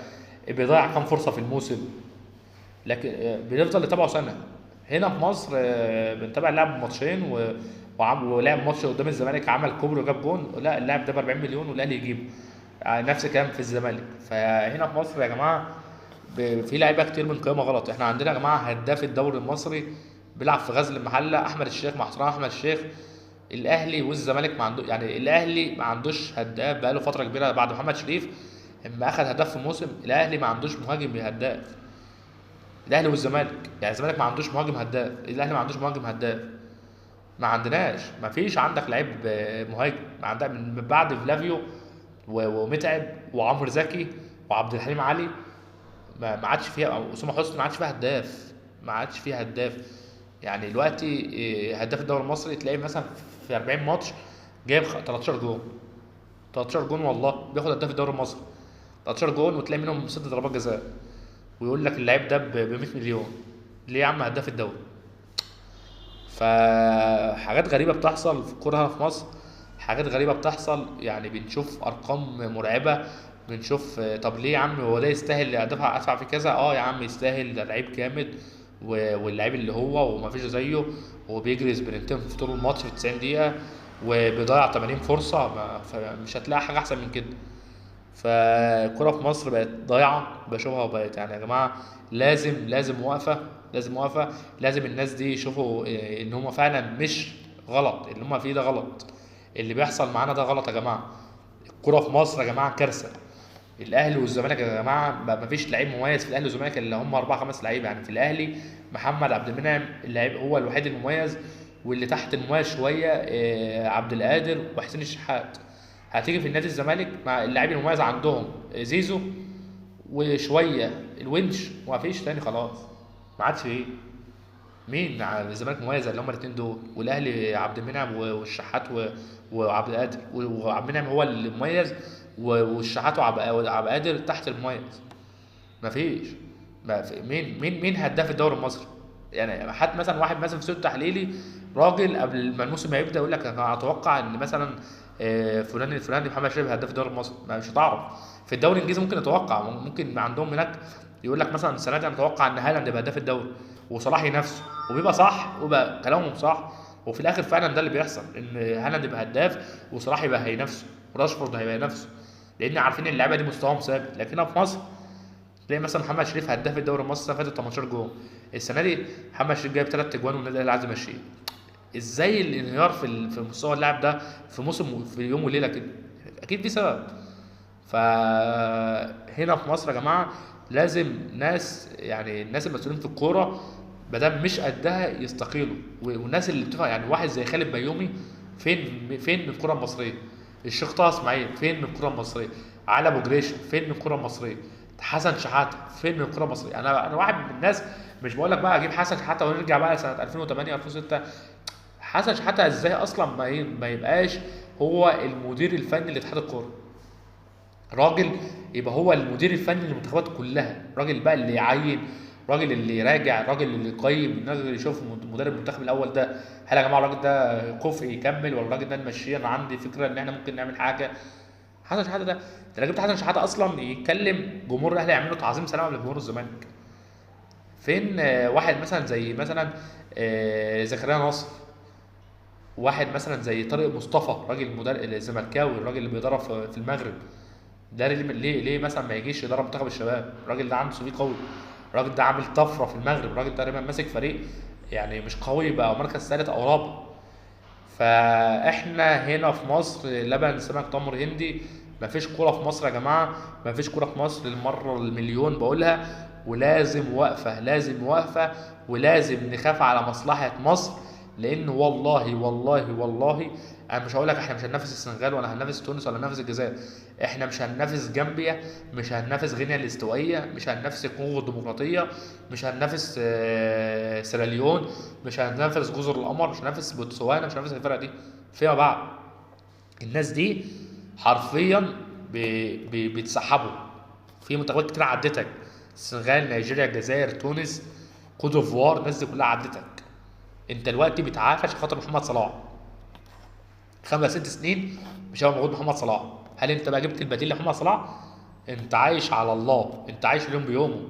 S1: بيضيع كام فرصة في الموسم. لكن بنفضل نتابعه سنة. هنا في مصر بنتابع اللاعب ماتشين ولعب ماتش قدام الزمالك عمل كوبري وجاب جون، لا اللاعب ده ب 40 مليون والاهلي يجيبه. نفس الكلام في الزمالك. فهنا في مصر يا جماعة في لعيبة كتير من قيمة غلط. احنا عندنا يا جماعة هداف الدوري المصري بيلعب في غزل المحلة احمد الشيخ، مع احترام احمد الشيخ، الاهلي والزمالك ما عنده، يعني الاهلي ما عندوش هداف بقاله فترة كبيرة بعد محمد شريف اما اخذ هداف في موسم، الاهلي ما عندوش مهاجم هداف. الاهلي والزمالك، يعني الزمالك ما عندوش مهاجم هداف، الاهلي ما عندوش مهاجم هداف، ما عندناش، ما فيش عندك لعيب مهاجم، ما عندك من بعد فلافيو ومتعب وعمرو زكي وعبد الحليم علي، ما عادش فيها، او اسامة حسني ما عادش فيها هداف، ما عادش فيها هداف. يعني دلوقتي هداف الدوري المصري تلاقيه مثلا في 40 ماتش جايب 13 جون، 13 جون والله بياخد هداف الدوري المصري 13 جون، وتلاقي منهم 6 ضربات جزاء، ويقول لك اللعيب ده ب 100 مليون. ليه يا عم هداف الدوري؟ فحاجات غريبة بتحصل في الكورة هنا في مصر، حاجات غريبة بتحصل، يعني بنشوف ارقام مرعبة، بنشوف طب ليه يا عم هو ده يستاهل ادفع في كذا؟ يا عم يستاهل، ده لعيب جامد واللعيب اللي هو وما فيش زيه، وبيجري سبرنتين في طول الماتش في 90 دقيقة وبيضيع 80 فرصة، فمش هتلاقي حاجة احسن من كده. فالكرة في مصر بقت ضايعة بشوفها، وبقت يعني يا جماعة لازم وقفة، لازم وقفة، لازم الناس دي يشوفوا ان هم فعلا مش غلط، اللي هم فيه ده غلط، اللي بيحصل معانا ده غلط يا جماعة. الكرة في مصر يا جماعة كارثة. الاهلي والزمالك يا جماعة ما فيش لعيب مميز في الاهلي والزمالك الا هم 4-5 لعيبة. يعني في الاهلي محمد عبد المنعم اللعيب هو الوحيد المميز، واللي تحت المميز شوية، عبد القادر وحسين الشحات. هتيجي في النادي الزمالك مع اللاعب المميز عندهم زيزو وشوية الونش، وما فيش تاني خلاص، ما عادش فيه مين مع الزمالك مميز اللي هم الاثنين دول، والاهلي عبد المنعم والشحات وعبد القادر، وعبد المنعم هو اللي مميز، والشحات وعبد القادر تحت المميز. ما فيش، ما في مين هداف الدوري المصري؟ يعني حتى مثلا واحد مثلا في سوق تحليلي راجل قبل ما الموسم ما يبدا يقول لك انا اتوقع ان مثلا، فلان الفلاني محمد شريف هداف الدوري المصري، ما مش هتعرف. في الدوري الانجليزي ممكن يتوقع، ممكن عندهم هناك يقول لك مثلا السنة دي انا اتوقع ان هالاند يبقى هداف الدوري وصلاح ينافسه، وبيبقى صح وبيبقى كلامهم صح، وفي الاخر فعلا ده اللي بيحصل، ان هالاند يبقى هداف وصلاح يبقى هينافسه وراشفورد هيبقى ينافسه، لان عارفين اللعيبة دي مستواهم ثابت. لكن هنا في مصر تلاقي مثلا محمد شريف هداف الدوري المصري السنة اللي فاتت 18 جون، السنة دي محمد شريف جايب 3 اجوان والنادي الاهلي عايز يمشيه. ازاي الانهيار في مستوى اللاعب ده في موسم في يوم وليلة كده؟ اكيد في سبب. فهنا في مصر يا جماعة لازم ناس، يعني الناس المسؤولين في الكورة ما دام مش قدها يستقيلوا، والناس اللي بتفهم، يعني واحد زي خالد بيومي فين من الكره المصرية؟ الشيخ طه اسماعيل فين من الكره المصرية؟ علي ابو جريشه فين من الكره المصرية؟ حسن شحاته فين من الكره المصرية؟ انا واحد من الناس مش بقول لك بقى اجيب حسن شحاته ونرجع بقى سنة 2008 2006. حسن شحاته ازاي اصلا ما يبقاش هو المدير الفني لاتحاد الكورة؟ راجل يبقى هو المدير الفني للمنتخبات كلها، راجل بقى اللي يعين، راجل اللي يراجع، راجل اللي يقيم، راجل اللي يشوف مدرب المنتخب الاول ده هل يا جماعة الراجل ده كفء يكمل ولا الراجل ده نمشيه؟ انا عندي فكرة ان احنا ممكن نعمل حاجة. حسن شحاته ده لو جبت حسن شحاته اصلا يتكلم جمهور الاهلي يعملوا تعظيم سلام لجمهور الزمالك. فين واحد مثلا زي مثلا زكريا ناصر، واحد مثلا زي طارق مصطفى راجل مدرب الزملكاوي، الراجل اللي بيدرب في المغرب ده، ليه مثلا ما يجيش يدرب منتخب الشباب؟ الراجل ده عنده CV قوي، الراجل ده عامل طفرة في المغرب، الراجل ده تقريبا ماسك فريق يعني مش قوي بقى مركز ثالث او رابع. فاحنا هنا في مصر لبن سمك تمر هندي، مفيش كورة في مصر يا جماعة، مفيش كورة في مصر للمرة المليون بقولها. ولازم وقفه، لازم وقفه، ولازم نخاف على مصلحة مصر، لان والله والله والله انا مش هقول لك احنا مش هننافس السنغال ولا هننافس تونس ولا هننافس الجزائر، احنا مش هننافس جامبيا، مش هننافس غينيا الاستوائيه، مش هننافس الكونغو الديمقراطية، مش هننافس سيراليون، مش هننافس جزر القمر، مش هننافس بوتسوانا، مش هننافس الفرق دي فيما بعد. الناس دي حرفيا بيتسحبوا في منتخبات كتير عدتك، السنغال، نيجيريا، الجزائر، تونس، كوت ديفوار، الناس دي كلها عدتك. انت دلوقتي بتعافى عشان خاطر محمد صلاح، 5 6 سنين مش هيبقى موجود محمد صلاح. هل انت بقى جبت البديل لمحمد صلاح؟ انت عايش على الله، انت عايش اليوم بيومه.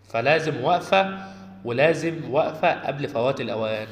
S1: فلازم وقفه، ولازم وقفه قبل فوات الاوان.